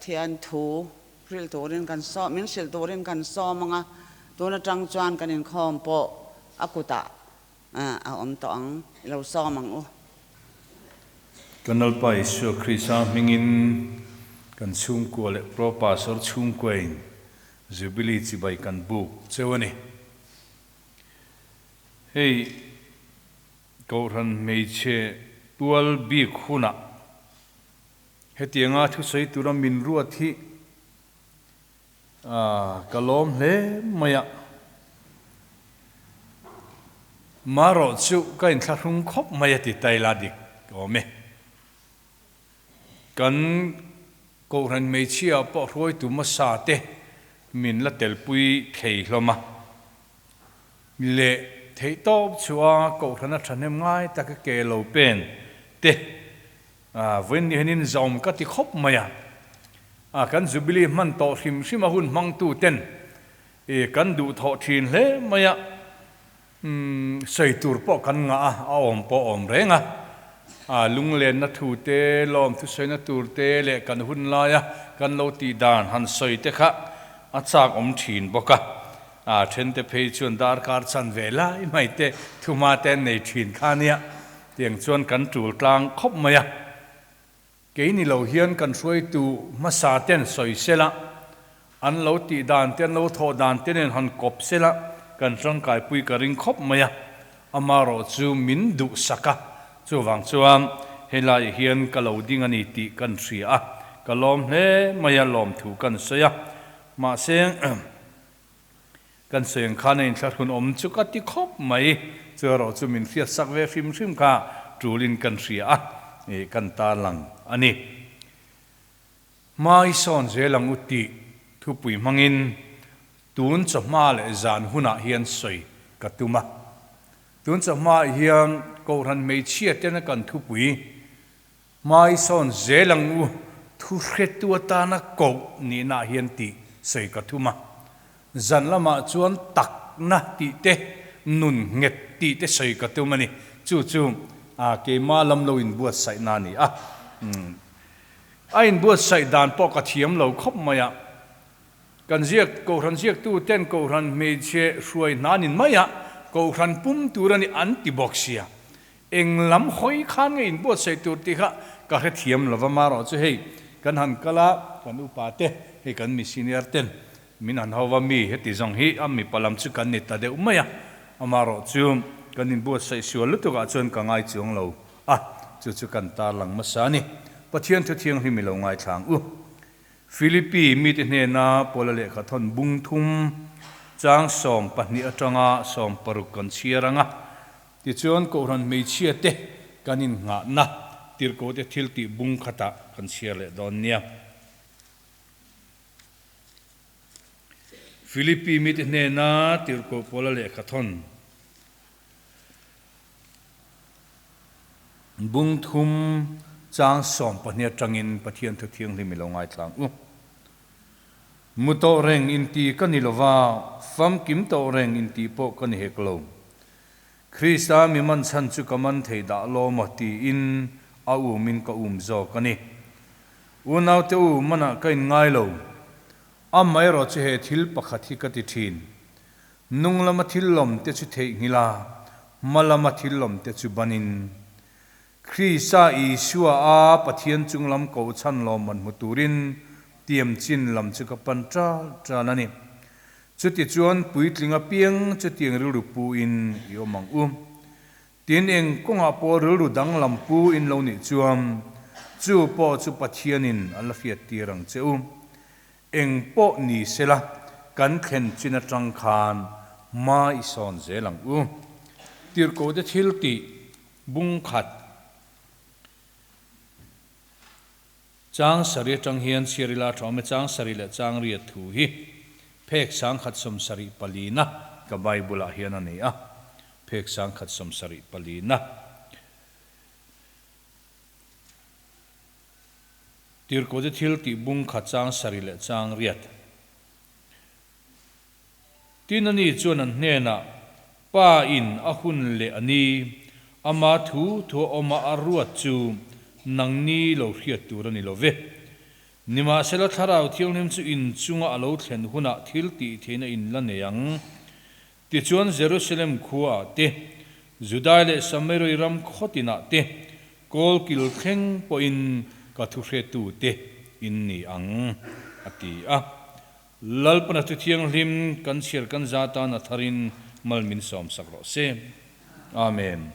Pathian thu hrilh turin kan sawm, min hrilh turin kan sawm ang a, tun atang chuan kan inkhawm pawh a kutah a awm tawh ang, i lo sawm ang u. Kan Lalpa Isua Krista hmingin kan chhungkua leh Pro Pastor chhungkuain Jubilee chibai kan buk cheu a ni. Hei Kohhran hmeichhe tual bik hunah hetianga thusawi tura min ruat hi ka lawm hle mai a. Marawh chu ka inthlahrung khawp mai a ti taila dik awm e. Kan Kohhran hmeichhia pawh hruaitu hmasa te min la telpui thei hlawm a. Leh theihtawp chhuah Kohhrana thahnem ngai taka ke lo pen te vawiin ni hianin zawm ka ti khawp mai a. Kan Jubilee hman tawh hrim hrim a hun hmangtu ten kan duhthawh thin hle mai a. Sawi tur pawh kan ngah a, a awm pawh a awm reng a. Lunglenna thu te, lawm thusawina tur te leh kan hun laia kan lo tih dan han sawi te kha a chak awm thin bawk a. A thente phei chuan darkar chan ve lai mai te thuma te an nei thin kha nia, tiang chuan kan tul tlang khawp mai a. Kei ni lo hian kan hruaitu hmasa ten sawi sela, an lo tih dan te, an lo thawh dan te nen han kawp sela, kan tangkaipui ka ring khawp mai a, amarawh chu min duhsak a, chuvang chuan helaiah hian ka lo ding a ni tih kan hria a, ka lawm hle mai a, lawmthu kan sawi a, mahse Kan sawi ang khan a inthlahrun awm chu ka ti khawp mai. Chu erawh chu min hriatsak ve hrim hrim kha tulin kan hria a, ih kan tarlang a ni. Hmai sawn zel ang u tih thupui hmangin tun chawhma leh zan hunah hian sawi ka tum a. Tun chawhmaah hian Kohhran hmeichhia tena kan thupui Hmai sawn zel ang u, thu hretu atana koh nihna hian tih sawi ka thum a. Zan lamah chuan takna tih te, nun nghet tih te sawi ka tum a ni. Chu chu keimah lam lo inbuatsaihna a ni a. A inbuatsaih dan pawh ka thiam lo khawp mai a. Kan ziak, Kohhran ziaktu ten Kohhran hmeichhe hruai hna nin mai a, Kohhran pum tur a ni an ti bawk sia. Eng lam hawi khan nge inbuatsaih tur tih kha ka hrethiam lo va, marawh chu hei kan han kal a, kan upa te, hei kan mi senior ten min han ho va, mi heti zawng hi a mipa lam chu kan ni ta deuh mai a, amarawh chu kan inbuatsaih sual lutuk ah chuan ka ngai chuang lo a, chu chu kan tarlang hmasa a ni. Pathian thu thianghlim i lo ngaithlang u. Philippi mite hnena Paula lehkha thawn bung thum chang 12 atanga 16 kan chhiar ang a. Tichuan Kohhran hmeichhia te kan innghahna tirhkoh te thil tih bung khatah kan chhiar leh dawn nia. Philippi mite hnena tirhkoh Paula lehkha thawn bung thum chang 12 atangin Pathian thu thianghlim i lo ngaithlang u. Mu tawh reng inti ka ni lova, famkim tawh reng inti pawh ka ni hek lo. Krista mi man chhan chu ka man thei dah lo maw tiin a umin ka um zawk a ni. Unaute u, manah ka inngai lo. Amaherawh chu he thil pakhat hi ka ti thin. Nung lama thil lawm te chu theihnghilh a, hma lama thil lawm te chu banin. Krista Isua a Pathian chung lam ko chhan lawmman hmu turin tiam chin lam chu ka pan ṭal ṭal a ni. Chutichuan puitling apiang chutiang rilru pu in i awm ang u. Tin, eng kawngah pawh rilru danglam pu in lo nih chuan chu pawh chu Pathianin a la hriat tir ang che u. Eng pawh ni sela kan thlen chin atang khan hma i sawn zel ang u. Tirhkohte thil tih bung khat. Chang sarih atang hian chhiar ila tha awm e, chang sarih leh chang riat thu hi phek 174 na ka Bible ah hian a ni a, phek 174 na. Tirhkohte thil tih bung khat chang sarih leh chang riat. Tin ani chuan an hnenah, Pa in a hun leh a ni, ama thu thu a awma a ruat chu nangni lo hriat tur a ni lo ve. Nimahsela Thlarau Thianghlim chu in chunga a lo thlen hunah thil tih theihna in la nei ang. Tichuan Jerusalem khuaah te, Judai leh Samaria ram khaw tinah te, kawl kil thleng pawhin ka thuhretute in ni ang, a ti a. Lalpana thu thianghlim kan chhiar kan za tan a tharin mal min sawmsak rawh se. Amen.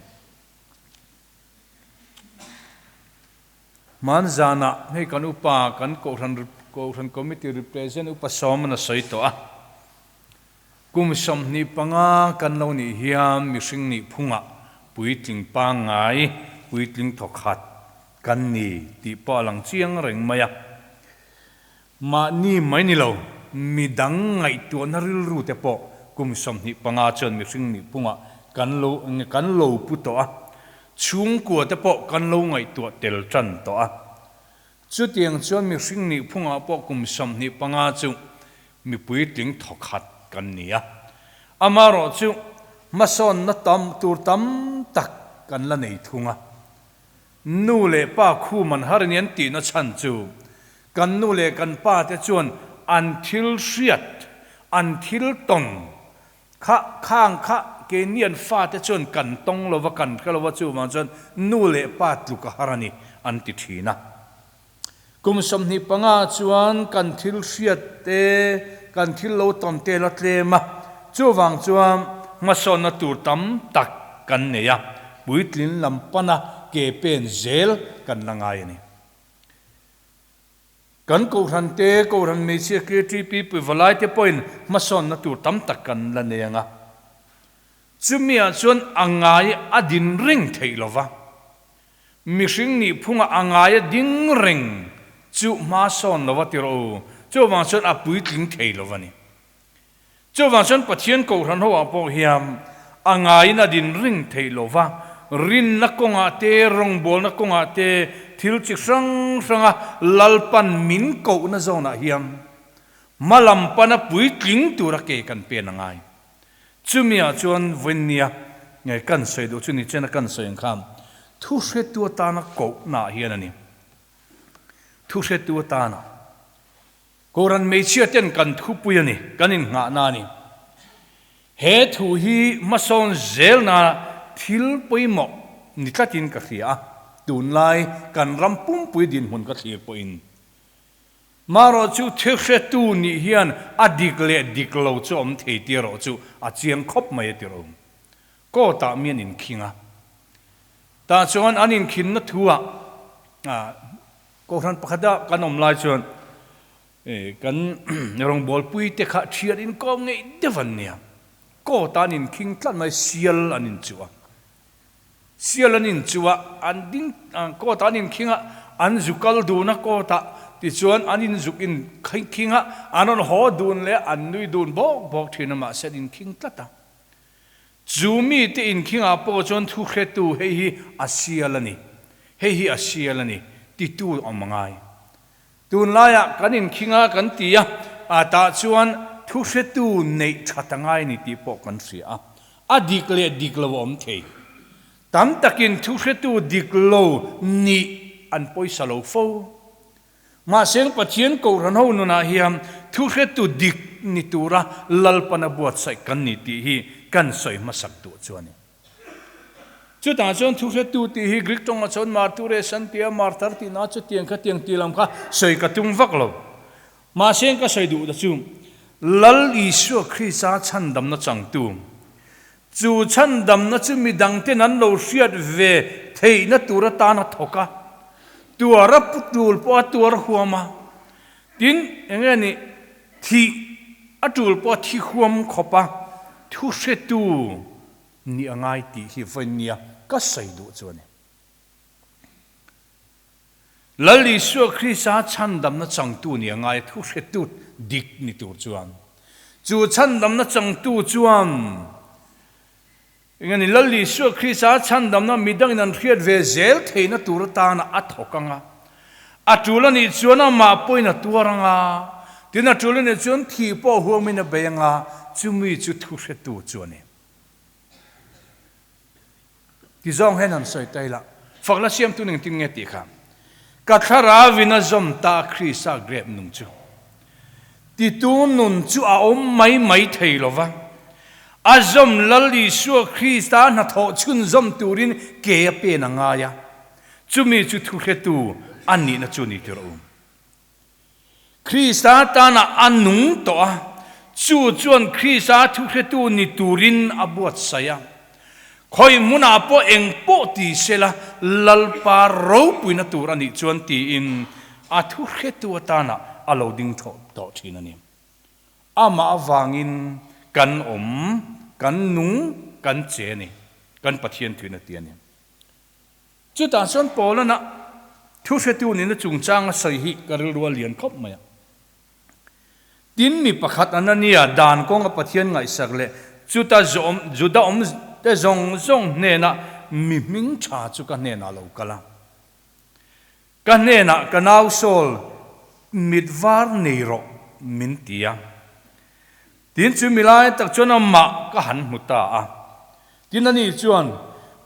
Hman zanah hei kan upa kan Kohhran Kohhran Committee represent upa sawm an a sawi tawh a. Kum 25 kan lo nih hian mihring nih phungah puitling pangngai, puitling thawkhat kan ni tih pawh a lang chiang reng mai a. Mahni mai ni lo, midang ngaihtuahna rilru te pawh kum 25 chuan mihring nih phungah kan lo kan lo pu tawh a, chhungkua te pawh kan lo ngaihtuah tel tan tawh a. Chutiang chuan mihring nih phungah pawh kum 25 chu mi puitling thawkhat kan ni a. Amaherawh chu hmasawnna tam tur tam tak kan la nei thung a. Nu leh pa khum an har a ni an tihna chhan chu kan nu leh kan pa te chuan an thil hriat, an thil tawn kha khang kha keini an fate chuan kan tawng lova kan hre lova chuvang chuan nu leh pa tluk a har a ni an ti thin a. Kum 25 chuan kan thil hriat te, kan thil lo tawn te la tlem a, chuvang chuan hmasawnna tur tam tak kan nei a, puitlin lam pana ke pen zel kan la ngai a ni. Kan Kohhran te, Kohhran hmeichhia KTP Puivalai te pawhin hmasawnna tur tam tak kan la nei ang a. Chumiah chuan a ngai a din reng theih lo va. Mihring nih phunga a ngai a ding reng chu hmasawn lo va ti rawh u. Chuvang chuan a puitling thei lo va ni. Chuvang chuan Pathian Kohhran ho ah pawh hian a ngaiin a din ring theih lo va, rinna kawngah te, rawngbawlna kawngah te, thil chi hrang hranga Lalpan min kohna zawnah hian hma lam pana puitling tura ke kan pen a ngai. Chumiah chuan vawinia nge kan sawi duh chu ni chena kan sawi ang khan thu hretu atana kohna ah hian a ni. Thu hretu atana. Kohhran hmeichhia ten kan thupui a ni, kan innghahna a ni. He thu hi hmasawn zelna thil pawimawh ni tlatin ka hria a, tunlai kan ram pumpui dinhmun ka thlir pawhin. Marawh chu thil hretu nih hian a dik leh dik lo chu awm thei tia rawh chu a chiang khawp mai a ti rawh. Court ah mi an inkhing a, tah chuan an inkhinna thu ah Kohhran pakhata kan awm lai chuan kan rawngbawlpui te kha thian inkawm ngeih deuh an nia. Court ah an inkhing tlat mai, sial an inchuh a. Sial an inchuh a, an ding court ah an inkhing a, an zu kal dun a court ah, tichuan an inzuk inkhing a, an rawn haw dun leh a, an nui dun bawk bawk thin a, mahse an inkhing tlat a. Chu mite inkhingah pawh chuan thu hretu hei hi a sial a ni, hei hi a sial a ni titu awm a ngai. Tunlaiah kan inkhinga kan ti a, a tah chuan thu hretu neih that a ngai a ni tih pawh kan hria a, a dik leh dik lo a awm thei. Tam takin thu hretu dik lo nih an pawisa lo fo. Mahse Pathian Kohhran ho nunah hian thuhretu dik ni tura Lalpana buatsaih kan ni tih hi kan sawi hmasak duh chu a ni. Chutah chuan thuhretu tih hi Greek tawngah chuan martyres an ti a, martyr tihna chutiang khatiang tih lam kha sawi ka tum vak lo. Mahse ka sawi duh ta chu Lal Isua Krista chhandamna changtu, chu chhandamna chu midangten an lo hriat ve theihna tur atana thawk a, Tuar a pu tul pawh a tuar huam a, tin eng nge ni thih a tul pawh a thi huam khawp a, thu hretu nih a ngai tih hi vawinia ka sawi duh chu a ni. Lal Isua Krista chhandamna changtu nih a ngai a, thu hretu dik ni tur chuan. Chu chhandamna changtu chuan Engani Lal Isua Krista chhandamna midangin an hriat ve zel theihna tur atana a thawk ang a, a tul a nih chuan amah pawhin a tuar ang a, tin a tul a nih chuan thih pawh huamin a bei ang a, chumi chu thuhretu chu a ni. Ti zawng hian han sawi ta ila, fakna siamtu ning tin nge tih kha. Ka thlarauin a zawm ta a Krista grep nung chu. Titu nun chu a awm mai mai thei lo va, a zawm Lal Isua Krista hnathawh chhunzawm turin ke a pen a ngai a, chumi chu thuhretu a nihna chu ni tir a um. Krista tana a nung tawh a, chu chuan Krista thuhretu ni turin a buatsaih a. Khawi hmunah pawh eng pawh ti sela Lalpa ropuina tur a nih chuan tiin a thuhretu atana a lo ding thawh tawh thin a ni. Amah avangin kan awm, kan nung, kan che a ni, kan Pathian thuin a ti a ni. Chutah chuan Paulana thuhretu nihna chungchanga sawi hi ka rilru a lian khawp mai a. Tin, mi pakhat Anania dan kawnga Pathian ngaihsak leh chuta zawm Juda awm te zawng zawng hnenah mi hming tha chu ka hnenah lo kal a. Ka hnenah ka nau Saul mit var nei rawh min ti a. Tin, chu mi lai tak chuan amah ka han hmu ta a. Tin, ani chuan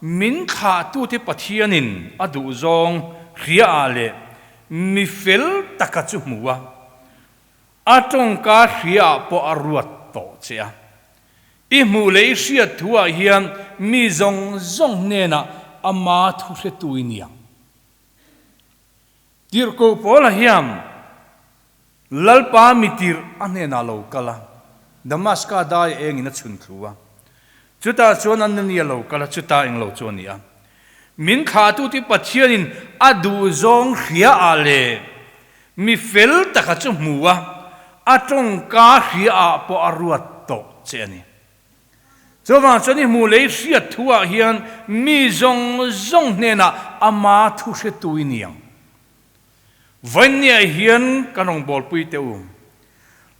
min thlahtute Pathianin a duhzawng hria leh mi fel taka chu hmu a, a tawngka hria pawh a ruat tawh che a. I hmuh leh i hriat thuah hian mi zawng zawng hnenah ama thu hretu i ni ang. Tirhkoh Paula hian Lalpa mi tirh a hnenah lo kal a, Damaska dai engin a chhun thlu a. Chutah chuan Anania lo kal a, chuta englo chu a ni a. Min thlahtute Pathianin a duhzawng hria ah leh mi fel taka chu hmu a, a tawngka hria ah pawh a ruat tawh che a ni. Chuvang chuan i hmuh leh i hriat thu ah hian mi zawng zawng hnenah ama thu hretu i ni ang. Vawinia hian ka rawngbawlpui teh u.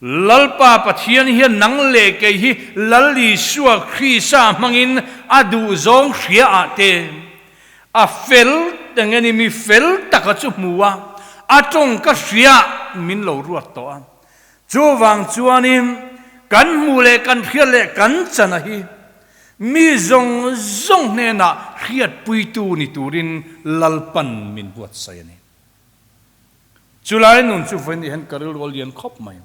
Lalpa Pathian hian nang leh kei hi Lal Isua Krista hmangin a duhzawng hria ah te, a fel teng eni mi fel taka chu hmu a, a tawng ka hria min lo ruat tawh a. Chuvang chuanin kan hmuh leh kan hriat leh kan chana hi Mi zawng zawng hnenah hriatpuitu ni turin Lalpan min buatsaih a ni. Chulai nun chu vawiin hian ka rilru a lian khawp mai.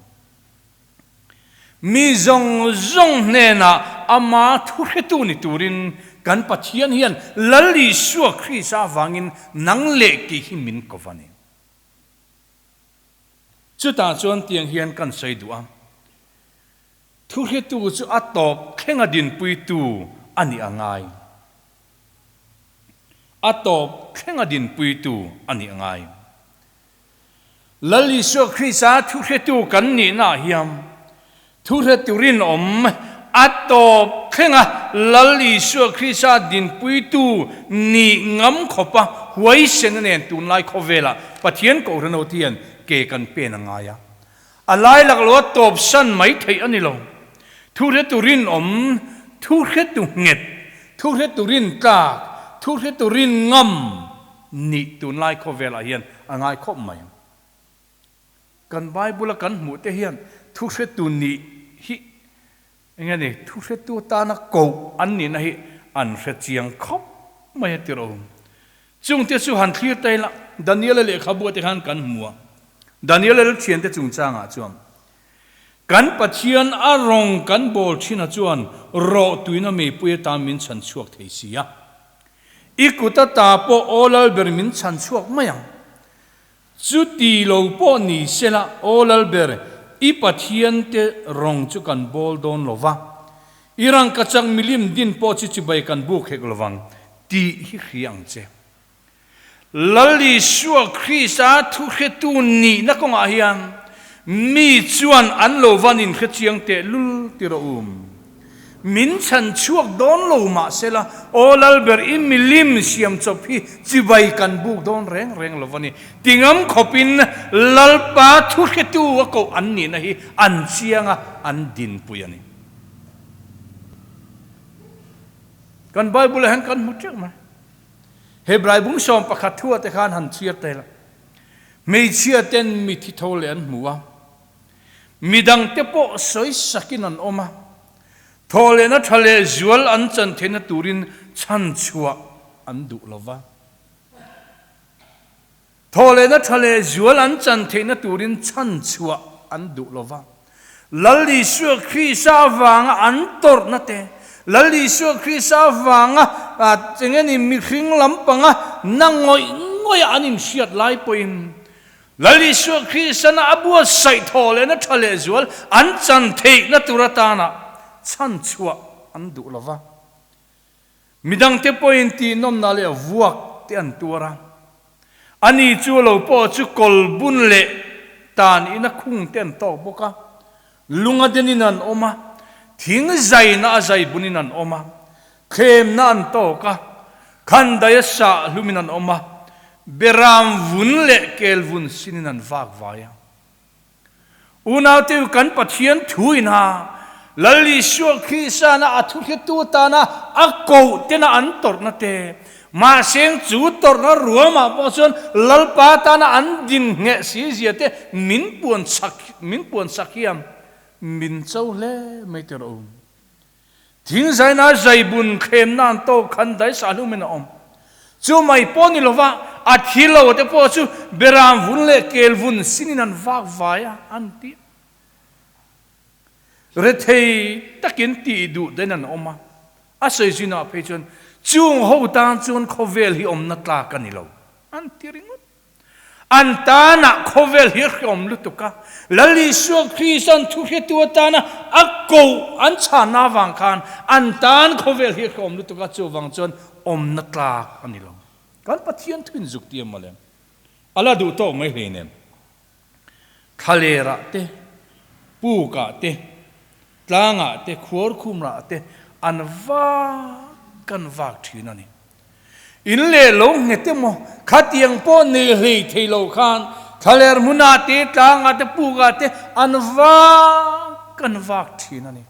Mi zawng zawng hnenah ama thuhretu ni turin kan Pathian hian Lal Isua Krista avangin nang leh kei hi min ko va ni. Chutah chuan tiang hian kan sawi duh a. Thuhretu chu a tawp thlenga dinpuitu a nih a ngai. A tawp thlenga dinpuitu a nih a ngai. Lal Isua Krista thuhretu kan nihnaah hian thuhretu rinawm a tawp thlenga Lal Isua Krista dinpuitu nih ngam khawpa huaisen a nen tunlai khawvelah Pathian Kohhran ho hian ke kan pen a ngai a. A lai lak lo a tawp san mai theih a ni lo. Thu hretu rinawm, thu hretu nghet, thu hretu rintlak, thu hretu rinngam nih tunlai khawvelah hian a ngai khawp mai. Kan Bible a kan hmuh te hian thu hretu nih hi eng nge ni, thu hretu atana koh an nihna hi an hre chiang khawp mai a ti rawh. Chungte chu han thlir ta ila, Daniela lehkhabu te khan kan hmu a. Daniela leh thiante chungchangah chuan, Kan Pathian a rawng kan bawl thinah chuan rawh tuina meipui atan min chhan chhuak thei si a. I kut ata pawh aw Lalber min chhan chhuak mai ang. Chuti lo pawh ni sela, aw Lalber, i Pathiante rawng chu kan bawl dawn lo va, i rangkachak milim din pawh chu chibai kan buk hek lo vang, tih hi hria ang che. Lal Isua Krista thuhretu nihna kawngah hian mi chuan an lo van inhre chiang teh lul ti rawh u. Min chhan chhuak dawn lo mahsela, aw Lalber i milim siam chawp hi chibai kan buk dawn reng reng lo a ni. Tingam khawpin Lalpa thuhretu a koh an nihna hi an chiang a, an dinpui a ni. Kan Bible-ah hian kan hmu teuh mai. Hebrai bung 11 thuah te khan han chhiar ta ila, hmeichhia ten mi thi tho leh an hmu a, Midangte pawh sawi sakin an awm a, thawhlehna tha leh zual an chan theihna turin chhan chhuah an duh lo va. Thawhlehna tha leh zual an chan theihna turin chhanchhuah an duh lo va. Lal Isua Krista avanga an tawrhna te, Lal Isua Krista avanga engeni mihring lampanga na ngawih ngawih an inhriat lai pawhin Lal Isua Kristana a buatsaih thawhlehna tha leh zual an chan theihna tur atana chhanchhuah an duh lo va. Midangte pawhin tihnawmna leh vuak te an tuar a. Ani chu lo pawh chu kawl bun leh tan ina khung te an tawk bawk a. Lung a denin an awm a, thing zaina a zai bunin an awm a, thlemna an tawk a, khandaia sah hlumin an awm a, beram vun leh kel vun sinin an vak vai a. Unaute kan Pathian thu ina Lal Isua Kristana a thuhretu tana a koh tena an tawrhna te, mahse chu tawrhna ruamah pawh chuan Lalpa tana an din ngheh si zia te min puan chak min puan chak hian min cho hle mai teh rawh u. Thingzaina zaibun thlemna an tawk khan daisa hlumin a awm. Chu mai pawh ni lova a thi lo te pawh chu beram vun leh kel vun sinin an vak vai a, an ti. Rethei takin tih duh den an awm a, a sawi zinah phei chuan chung ho tan chuan khawvel hi awmna tlak a ni lo, an ti ringawt. An tanah khawvel hi a hreawm lutuk a, Lal Isua Krista'n thuhretu atana a koh an chhanna avang khan an tan khawvel hi a hreawm lutuk a, chuvang chuan awmna tlak a ni lo. Kan Pathian thuin zuk ti emaw le? A la duh tawk mai hleinem. Thlalerah te, pukah te, tlangah te, khuarkhumrah te an vak kan vak thin a ni. In leh lo nghet emaw, khatiang pawh nei hlei thei lo khan thlaler hmunah te, tlangah te, pukah te an vak kan vak thin a ni.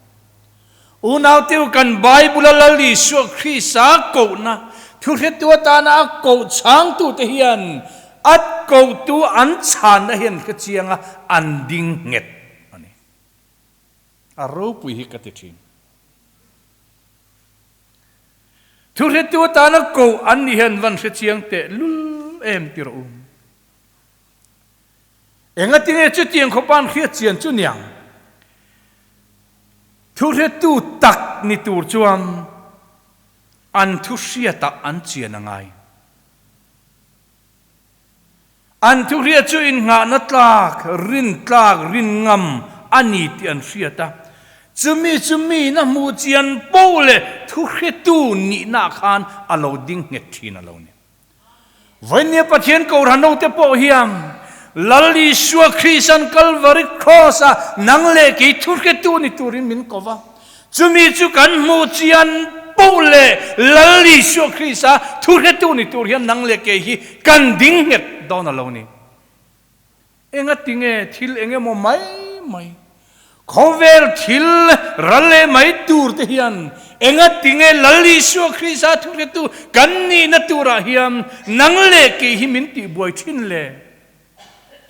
Unauteu kan Bible-a Lal Isua Krista kohna thuhretu atana a koh chhangtute hian a kohtu an chhanna hian hre chianga an ding nghet a ni. A ropui hi ka ti thin. Thuhretu atana koh an nih hian van hre chiang teh lul em ti rawh u. Engatinge chutiang khawpa'n hriat chian chu niang? Thuhretu tak ni tur chuan an thu hriatah an chian a ngai. An thu hriat chu innghahna tlak, rin tlak, rin ngam a ni tih an hriat a. Chumi chu miin a hmuh chian poh leh thuhretu nihnaah khan a lo ding nghet thin a lo ni. Vawinia Pathian Kohhran hote pawh hian Lal Isua Krista'n Kalvari Kraws-a nang leh kei thuhretu ni turin min ko va. Chumi chu kan hmuh chian poh leh Lal Isua Krista thuhretu ni tur hian nang leh kei hi kan ding nghet dawn a lo ni. Engatinge thil eng emaw mai mai, khawvel thil ral leh mai tur te hian engatinge Lal Isua Krista thuhretu kan nihna turah hian nang leh kei hi min tihbuai thin le?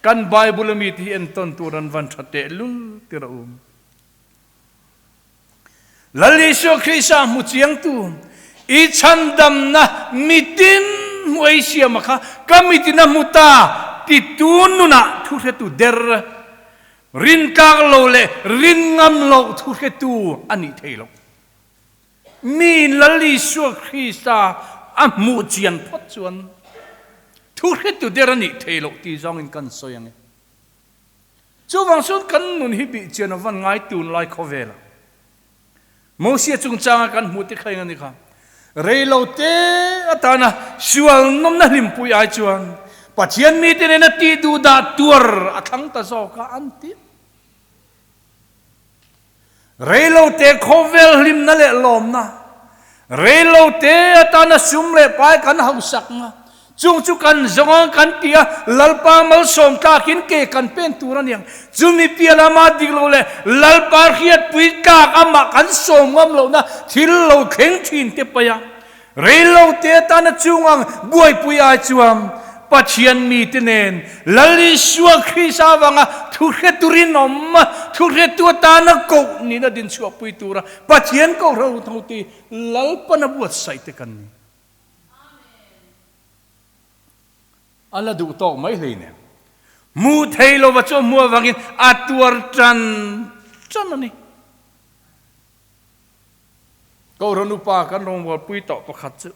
Kan Bible a mite hi entawn tur an van tha tehlul tir a um. Lal Isua Krista hmu chiangtu, i chhandamna mitin hmu ei siama kha ka mitin a hmu ta titu nunah thuhretu der, rintlak lo leh rin ngam loh thuhretu a nih thei lo. Miin Lal Isua Krista a hmuh chian phawt chuan thuhretu der a nih thei loh ti zawngin kan sawi ang e. Chuvang chuan kan nun hi bih chian a van ngai tunlai khawvela Mosia chungchanga kan hmuh te kha eng a ni kha? Reilo te atana sual nawmna hlimpui ai chuan Pathian mite nena tih duh dah tuar a thlang ta zawk a an ti. Reilo te khawvel hlimna leh lawmna, reilo te atana sum leh pai kan hausakna, chung chu kan zawng ang kan ti a, Lalpa malsawm tlakin ke kan pen tur a niang. Chumi piah lama dik lo leh Lalpa hriatpui tlak amah kan sawm ngam lohna thil lo thleng thin te paih a, Reilo te atana chungang buaipui ai chuan Pathian mite nen Lal Isua Krista avanga thuhretu rinawm, thuhretu atana koh nihna dinchhuahpui tura Pathian kohhran ho te Lalpana buatsaih te kan ni. A la duh tawk mai hleinem. Hmuh thei lova chu a hmuh avangin a tuar tan tan a ni. Kohhran upa kan rawngbawlpui tawh pakhat chu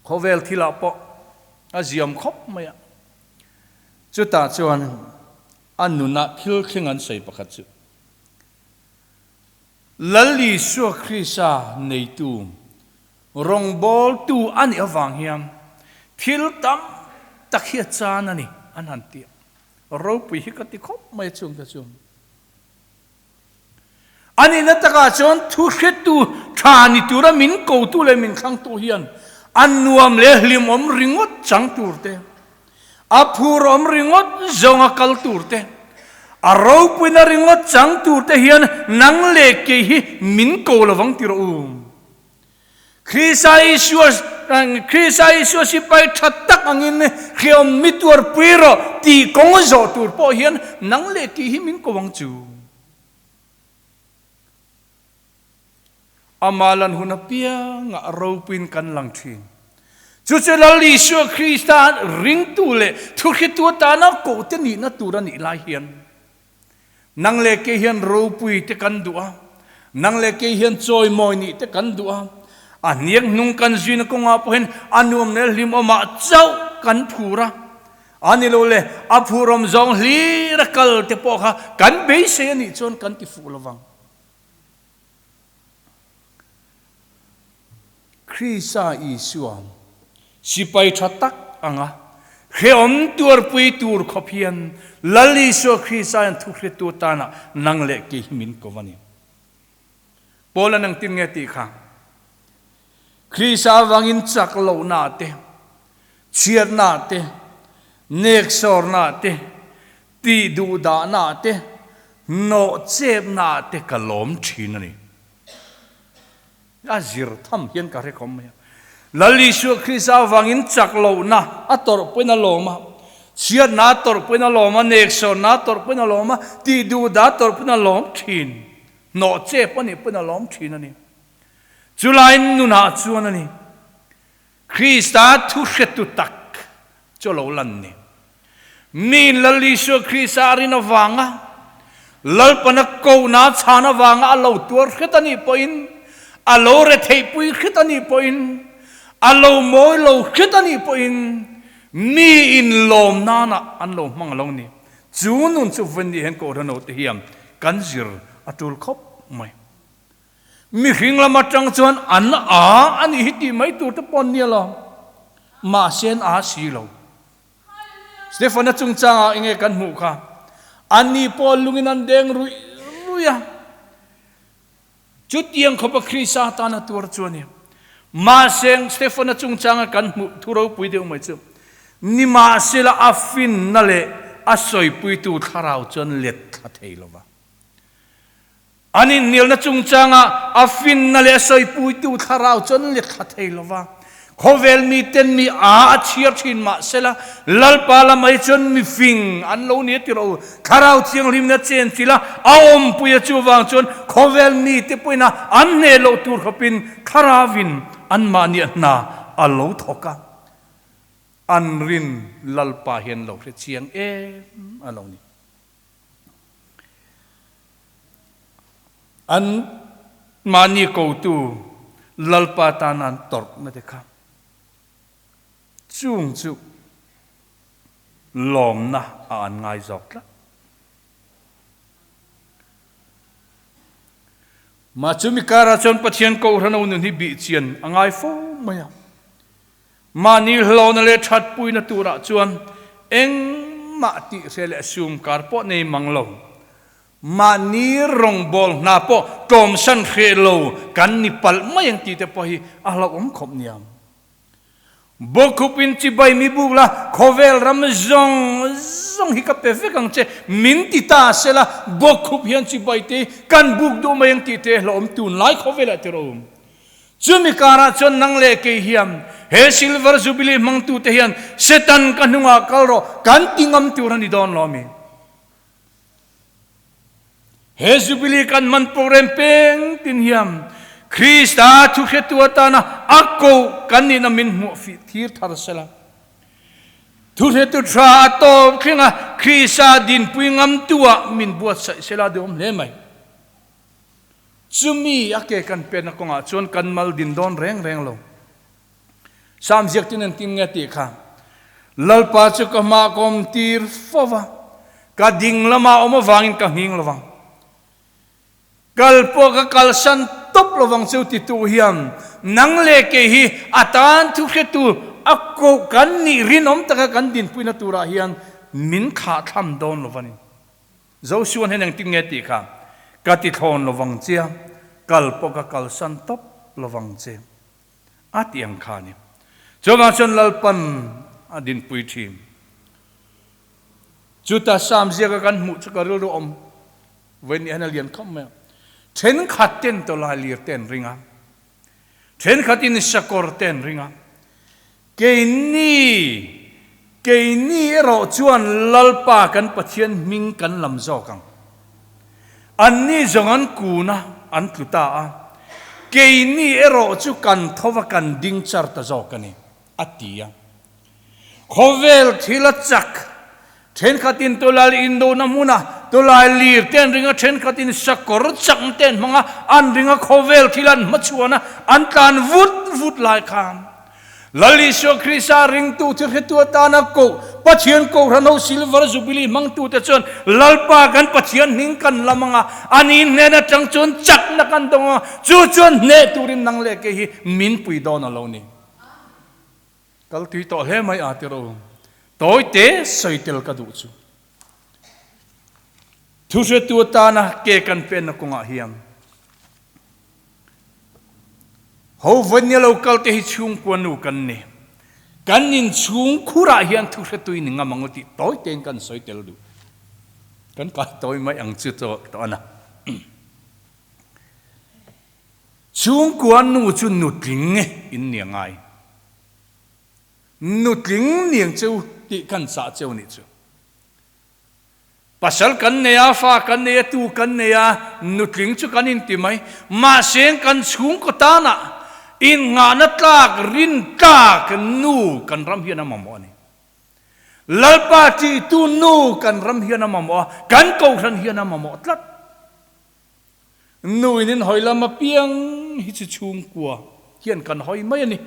khawvel thilah pawh a ziam khawp mai a. Chutah chuan a nunah thil thleng an sawi pakhat chu Lal Isua Krista neitu rawngbawltu a nih avang hian thil tam tak hi a chan a ni an han ti a. Ropui hi ka ti khawp mai a chungte chu. A nihna takah chuan thu hretu tha ni tura min kotu leh min thlangtu hian a nuam leh hlimawm ringawt chang tur te, a phurawm ringawt zawnga kal tur te, a ropuina ringawt chang tur te hian nang leh kei hi min ko lovang ti rawh u. Krista Isua Krista Isua sipai tha tak angin hriawm mi tuarpui rawh tih kawng zawh tur pawh hian nang leh kei hi min ko ang chu. Amah lan hun apiangah ropuiin kan lang thin. Chu chu Lal Isua Krista ringtu leh thuhritu atana kohte nihna tur a nih lai hian Nang leh kei hian ropui te kan duh a, nang leh kei hian chawimawi nih te kan duh a, a hniak hnung kan zuina kawngah pawh hian a nuam leh hlimawmah chauh kan phur a, a ni lo le a phurawm zawng hlir a kal te pawh kha kan beisei a nih chuan kan ti fuh lovang. Krista Isua sipai tha tak anga hrehawm tuarpui tur khawp hian Lal Isua Krista hian thuhretu atana nang leh kei hi min ko a ni. Paula nang tin nge tih kha? Krista avangin chak lohna te, chhiatna te, neksawrna te, tih duhdahna te, nawhchepna te ka lawm thin a ni. A zir tham hian ka hre khawm mai a. Lal Isua Krista avangin chak lohna a tawrh pawhin a lawm a, chhiatna a tawrh pawhin a lawm a, neksawnna a tawrh pawhin a lawm a, tih duhdah a tawrh pawhin a lawm thin, hnawh chep a nih pawhin a lawm thin a ni. Chulaiin nunah chuan a ni, Krista thu hretu tak chu a lo lan ni. Miin Lal Isua Krista a rin avanga Lalpana kohna a chhan avanga a lo tuar hret a nih pawhin, a lo retheihpui hret a nih pawhin, a lo mawi lo hret a nih pawhin miin lawm nana an lo hmang lo ni. Chu nun chu vawiin hian Kohhran hote hian kan zir a tul khawp mai. Mihring lam atang chuan an a a nih hi tih mai tur te pawh an nia lo. Mahse an a si lo. Stefana chungchangah enge kan hmuh kha? Anni pawh lungin an deng ruih ruih a. Chutiang khawpa Krista tan a tuar chu a ni. Mahse Stefana chungchanga kan hmuh thu ropui deuh mai chu, nimahsela a finna leh a sawipuitu thlarau chuan let thla thei lo va. An inhnialna chungchanga a finna leh a sawipuitu thlarau chu an let thla thei lo va. Khawvel miten mi a a chhiar thin mahsela, Lalpa lamah hi chuan mi fing an lo ni a ti rawh u. Thlarau Thianghlimna chen chila a awmpuia chuvang chuan khawvel mite pawhin a an hneh loh tur khawpin thlarauvin anmahni a hna a lo thawk a. An rin Lalpa hian lo hre chiang em a lo ni. An mahni kotu Lalpa tana an tawrhna te kha chung chu lawmna a an ngai zawk tlat. Mah chumi karah chuan Pathian Kohhran ho nun hi bih chian a ngai fo mai a. Mahni hlawhna leh thatpuina turah chuan engmah tih hre leh sumkar pawh nei mang lo. Mahni rawngbâwl hna pawh tlawmsan hreh lo kan ni palh mai ang tih te pawh hi a hlauhawm khawp nia. Bawkhupin chibai mi buk la, khawvel ram zawng zawng hi ka pe vek ang che, min ti ta sela, bawkhup hian chibai te hi kan buk duh mai ang tih te hlauhawm tunlai khawvelah tiraw. Chumi karah chuan nang leh kei hian he Silver Jubilee hmangtute hian Satan ka hnungah kal rawh kan ti ngam tur a ni dawn lo ami? He Jubilee kan hman program peng tin hian Krista thuhretu atana a koh kan nihna min hmuh fih thir thar sela. Thuhretu tha a tawp thleng a, Krista dinpui ngamtu-ah min buatsaih sela duhawm hle mai. Chumi a ke kan penna kawngah chuan kan mal din dawn reng reng lo. Sam ziaktin an tin nge tih kha, Lalpa chu ka hmah ka awm tir fo va, ka ding lamah awm avangin ka nghing lo vang. Kal pawh ka kalsan tawp lo vang chu titu hian nang leh kei hi a tan thu hretu a koh kan nih rinawm taka kan dinpuina turah hian min thlahthlam dawn lo va ni. Joshua hian engtin nge tih kha ka ti thlawn lo vang che a, kal pawh ka kalsan tawp lo vang che a ti ang kha a ni. Chuvang chuan Lalpan a dinpui thin. Chuta Sam ziaka kan hmuh chu ka rilru awm Vawiin hian a lian khawp mai a, thenkhat ten tawlai lir te an ring a, thenkhat in sakawr te an ring a, keini, keini erawh chuan Lalpa kan Pathian hming kan lam zawk ang. Anni zawng an kun a, an tlu ta a, keini erawh chu kan tho va kan ding char ta zawk a ni, a ti a. Khawvel thil a chak, thenkhatin tawlai indona hmuna tawlai lir te an ring a, thenkhatin sakawr chakna te an hmang a, an ring a, khawvel thil an hmachhuan a, an tlan vut vut lai khan Lal Isua Krista ringtu thil hretu atana koh Pathian Kohhran ho Silver Jubilee hmangtute chuan Lalpa kan Pathian hming kan lam ang a, ani hnen atang chuan chakna kan dawng ang a, chu chuan hneh turin nang leh kei hi min pui dawn a lo ni. Kal tui tawh hle mai a tir u. Tawi te sawi tel ka duh chu. Thuhretu atana ke kan penna kawngah hian ho vawinia lo kal te hi chhungkua nu kan ni. Kan inchhung khurah hian thuhretu in ngam ang u tih tawi tein kan sawi tel duh. Kan kai tawi mai ang chu tawh a na. Chhungkua nu chu nutling in nia ngai. Nutling niang cheu tih kan chah cheu nih chu. Pasal kan nei a, fa kan nei a, tu kan nei a, nutling chu kan inti mai. Mahse kan chhungkaw tanah innghahna tlak, rin tlak nu kan ram hian a mamawh a ni. Lalpa tihtu nu kan ram hian a mamawh a, kan kohhran hian a mamawh tlat. Nu in in hawi lam apiang hi chu chhungkua hian kan hawi mai a ni.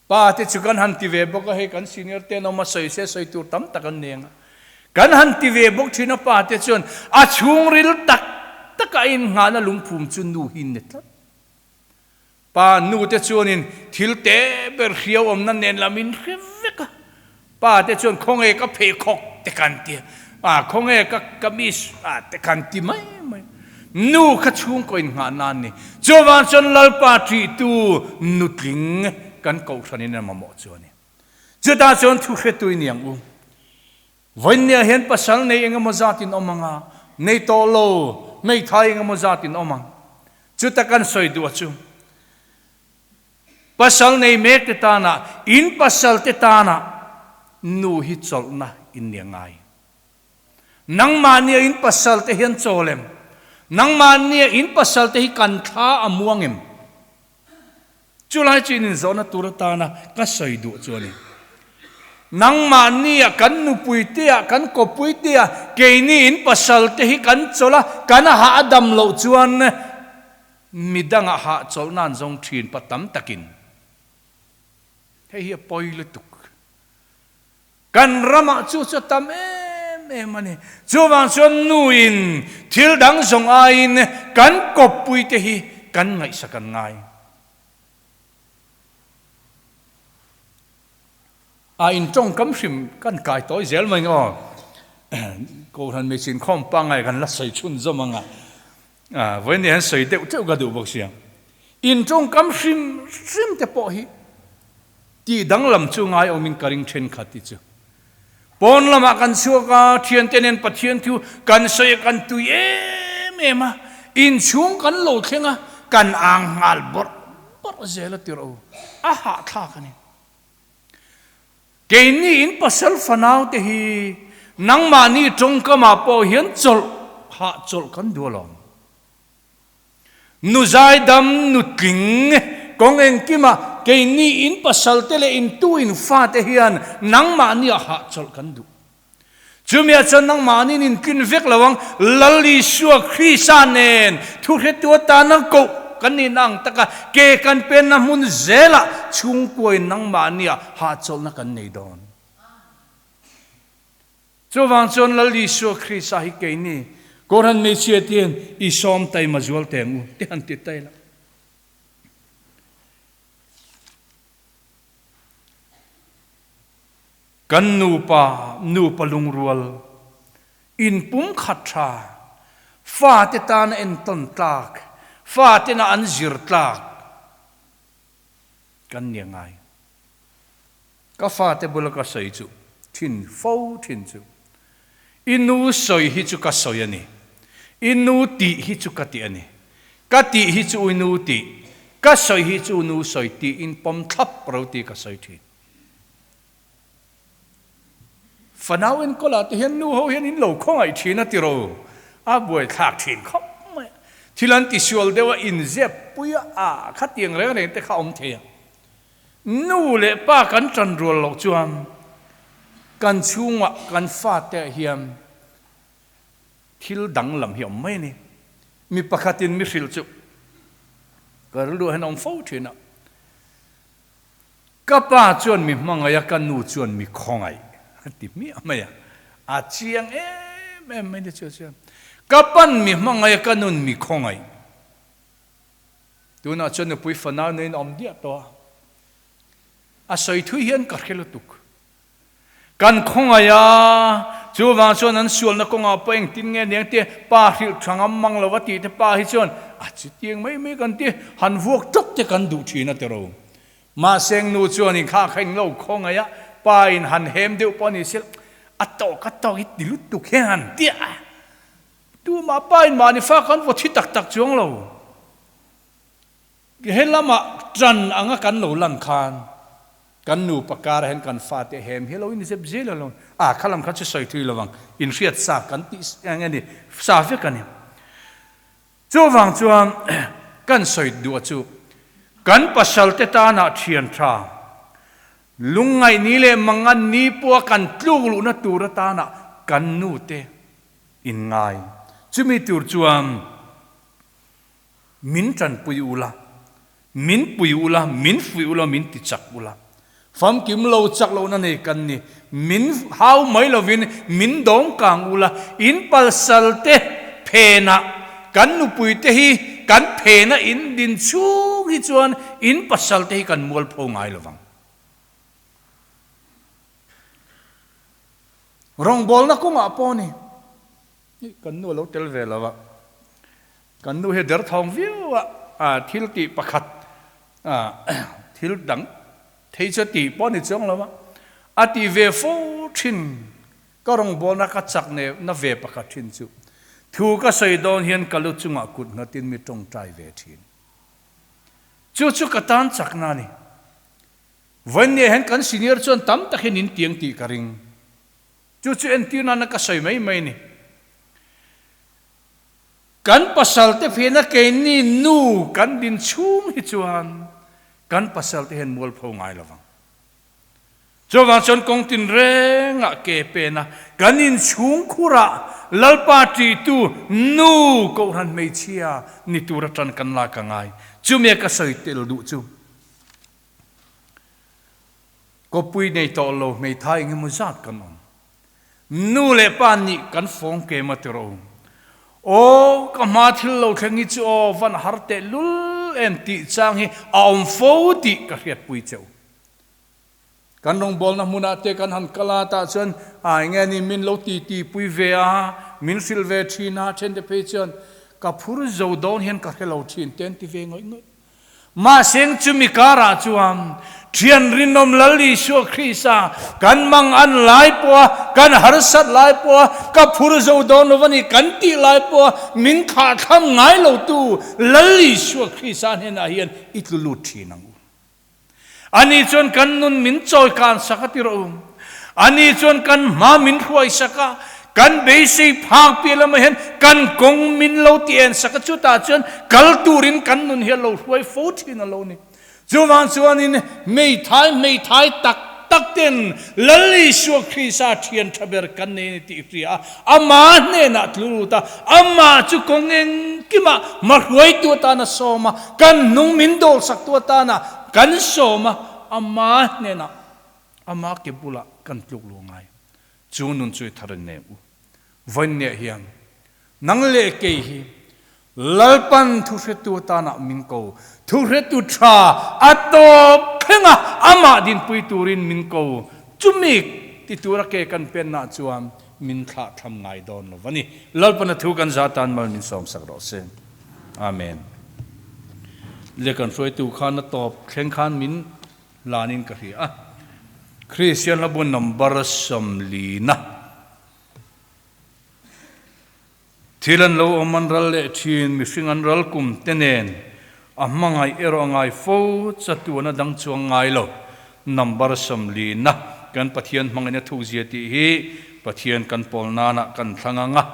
Pa te chu kan han ti ve bawk a, hei kan senior te an awm a, sawi se sawi tur tam tak an neng a. Kan han ti ve bawk thin a pa te chuan a chhungril tak tak a innghahna lungphum chu nu hi ni tlat. Pa nu te chuanin thil te ber hriau awmna nen lam in hre vek a, pa te chuan khawnge ka pheikhawk te kan ti a, khawnge ka kamis a te kan ti mai mai. Nu kha chhungkaw in nghah nan ni. Chuvang chuan Lalpa ṭihtu nutling kan kohhranin a mamawh chu a ni. Chutah chuan thu hretu i ni ang u. Vawiinniah hian pasal nei engemaw zat in awm ang a, nei tawh lo, hmeithai engemaw zat in awm ang. Chuta kan sawi duh a chu, pasal nei mek te tana, in pasal te tana nu hi chawlhna in nia ngai. Nangmahnia in pasal te hian chawl em? Nangmahnia in pasal te hi kan thla a muang em? Chulai chu in inzawhna tur atana ka sawi duh chu a ni. Nangmahnia kan nupuitea, kan kawppuitea, keini in pasalte hi kan chawlh a, kan hah a dam loh chuan midanga hah chawlh nan zawng thin pa tam takin. Hei hi a pawi lutuk. Kan ramah chu chu a tam em em a ni. Chuvang chuan nuin thil dang zawng aiin kan kawppuite hi kan ngaihsak an ngai. A in tawngkam hrim kan kai tawi zel mai nge aw. Kohhran meichhin khawm pangngai kan la sawi chhun zawm ang a. Vawiin hian sawi deuh teuh ka duh bawk sia. In tawngkam hrim hrim te pawh hi Tih danglam chu ngai awmin ka ring thenkhat hi chu. Pawn lamah kan chhuak a, thiante nen Pathian thu kan sawi a, kan tui em em a, inchhung kan lo thleng a, kan ang nghal bawrh bawrh zel a tirh o, a hahthlak a ni. Keini in pasal fanau te hi nangmahni tawngkamah pawh hian chawlh hahchawlh kan duh alawm. Nu zaidam, nu tling, kawng engkima Keini in pasal te leh in tu in fate hian nangmahni ah hahchawlh kan duh. Chumi ah chuan nangmahni in intlin vek lo ang, Lal Isua Krista nen thuhretu atana koh kan nihna ang taka ke kan penna hmun zelah chhungkuain nangmahni ah hahchawlhna kan nei dawn. Chuvang chuan Lal Isua Krista hi keini Kohhran hmeichhia te hian i sawm taima zual teng u ti han ti ta ila. Kan nupa, nupa lungrual, inpumkhat tha, fate tana entawn tlak, fatena an zir tlak kan ni a ngai. Ka fate bula ka sawi chu thin fo thin chu, I nu sawi hi chu ka sawi a ni, i nu tih hi chu ka ti a ni, ka tih hi chu i nu tih, ka sawi hi chu nu sawi tiin pawm thlap ro tih ka sawi thin. Fanau enkawlah te hian nu ho hian in lo khawngaih thin a ti ro, a buaithlak thin khawp mai a, thil an tisual deuh a inzep pui a, ah khatiang reng reng te kha a awm thei a. Nu leh pa kan tan rual loh chuan kan chhungah kan fate ah hian thil danglam hi a awm mai a ni. Mi pakhatin mi hrilh chu ka rilru ah hian a awm fo thin a, ka pa chuan mi hmangaih a, ka nu chuan mi khawngaih a ti hmiah mai a, a chiang em em mai ni chu chuan ka pan mi hmangaih a, ka nun mi khawngaih. Tunah chuan nupui fanau neiin a awm diah tawh a, a sawi thui hian ka hre lutuk. Kan khawngaih a, chuvang chuan an sualna kawngah pawh engtin nge niang te pa hrilh tha ngam mang lo a tih te pa hi chuan a chutiang mai mai kan ti, han vuak tawp te kan duh thin a ti ro. Mahse nu chuan in kha kha englo khawngaih a, pa in han hem deuh pawh a ni sil, a tawk a tawk i ti lutuk hian han ti a. Tumah pa in mahni fa kan vaw thi tak tak chuang lo. He lamah tan anga kan lo lan khan kan nupa karah hian kan fate hem hi lo in zep zel alo a, kha lam kha chu sawi thui lovang, inhriat sa kan tih eng nge ni sa vek a ni. Chuvang chuan kan sawi duh chu kan pasal te tanah thian tha lungngaih ni leh mangan ni pawha kan tluk luhna tur atana kan nute In ngai. Chumi tur chuan min tanpui ula, min pui ula, min fuih ula, min ti chak ula. Famkim lo chak lohna nei kan ni. Min hau mai lovin min dawng kang ula, in palsal te phenah kan nupui te hi kan phena in din chhung hi chuan in pasal te hi kan mualpho ngai lovang. Rawngbawlna kawngah pawh ni kan nu a lo tel ve lo a, kan nu hi a derthawng viau a, thil tih pakhat thil dang thei chu a tih pawh a ni chuang lo a, a tih ve fo thin ka rawngbawlna ka chak ne na ve pakhat thin chu thu ka sawi dawn hian ka lu chungah kut nghatin mi tawngtai ve thin. Chu chu ka tan chakna a ni. Vawiinniah hian kan senior chuan tam tak hian in tiang tih ka ring. Chu chu entir nana ka sawi mai mai ni. Kan pasal te fiahna keini nu kan din chhung hi chuan kan pasal te hian mualpho ngai lo vang. Chuvang chuan kawng tin rengah ke pena kan inchhung khurah Lalpa ṭihtu nu Kohhran hmeichhia ni tur aṭan kan lak a ngai. Chumi a ka sawi tel duh chu. Kawppui nei tawh lo hmeithai eng emaw zat kan awm. Nu leh pa nih kan fawng kem a ti rawh u. Aw, ka hma thil lo thleng hi chu aw van har teh lul em tih chang hi a awm fo tih ka hriatpui che u. Kan rawngbawlna hmunah te kan han kal a tah chuan a eng nge ni min lo ti ti pui ve a, min hrilh ve thin a, then te phei chuan ka phur zo dawn hian ka hre lo thin te an ti ve ngawih ngawih. Mahseng chumi karah chuan Thian rinawm Lal Isua Krista kan mang an lai pawha, kan harsat lai pawha, ka phur zo dawn lo a ni kan tih lai pawha min khahthlam ngai lotu Lal Isua Krista hnenah hian i tlu lut thin ang u. Ani chuan kan nun min chawi kan sak a ti rawh u. Ani chuan kan hma min hruai sak a, kan beisei phak piah lamah hian kan kawng min lo ti en sak a, chutah chuan kal turin kan nun hi a lo hruai fo thin a lo ni. Chuvang chuanin hmeithai hmeithai tak tak ten Lal Isua Krista thian tha ber kan nei a ni tih hria a, Ama hnenah tlu lut a, Amah chu kawng engkimah hmahruaitu atana sawm a, kan hnung min dawlsaktu atana kan sawm a, Ama hnenah Ama ke bulah kan tluk lu ngai. Chu nun chu i thar in nem u. Vawiinniah hian nang leh kei hi Lalpan thuhretu atana min ko, thuhretu tha a tawp thleng a, amah dinpui turin min ko. Chumi ti tura ke kan penna chuan min thlah tham ngai dawn lo va ni. Lalpan a thu kan za tan mal min sawmsak rawh se. Amen. Le kan hruaitu khan a tawp thleng khan min lanin ka hria a. Kristian hlabu number 40 na. Thil an lo awm an ral leh thin, mihring an ral kum te nen a hmangaih erawh a ngai fo, chatuan a dang chuang ngai lo. Number 40 na kan Pathian hmangin a thukzia tih hi Pathian kan pawl nanah kan thlang ang a,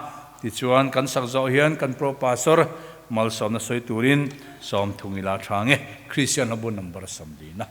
tichuan kan sak zawh hian kan Pro Pastor malsawmna sawi turin sawm thung ila tha nge, Kristian hlabu number 40 na.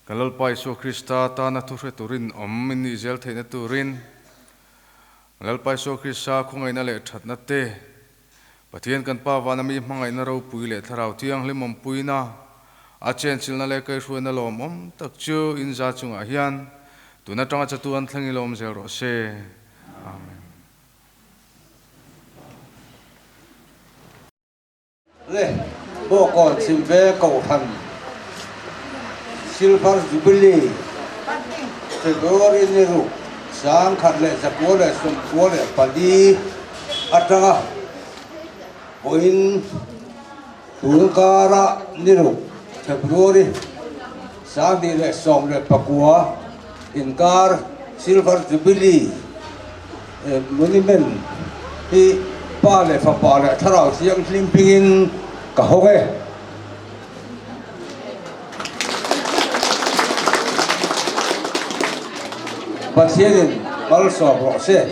Kan Lalpa Isua Krista tana thu hre turin awm in nih zel theihna turin Lalpa Isua Krista khawngaihna leh thatna te, Pathian kan Pa vana mi hmangaihna ropui leh Thlarau Thianghlim awmpuina, a chenchilhna leh kaihhruaina lawmawm tak chu in za chungah hian tun atanga chatuan thleng i lawm zel rawh se. Amen. Le Bawkawn Chhimve Kohhran Silver Jubilee February ni ruk 1994 atanga vawiin tun kara ni ruk February 2019 inkar Silver Jubilee Monument hi Pa leh Fapa leh Thlarau Thianghlim hmingin ka hawng e. Pathianin malsawm rawh se.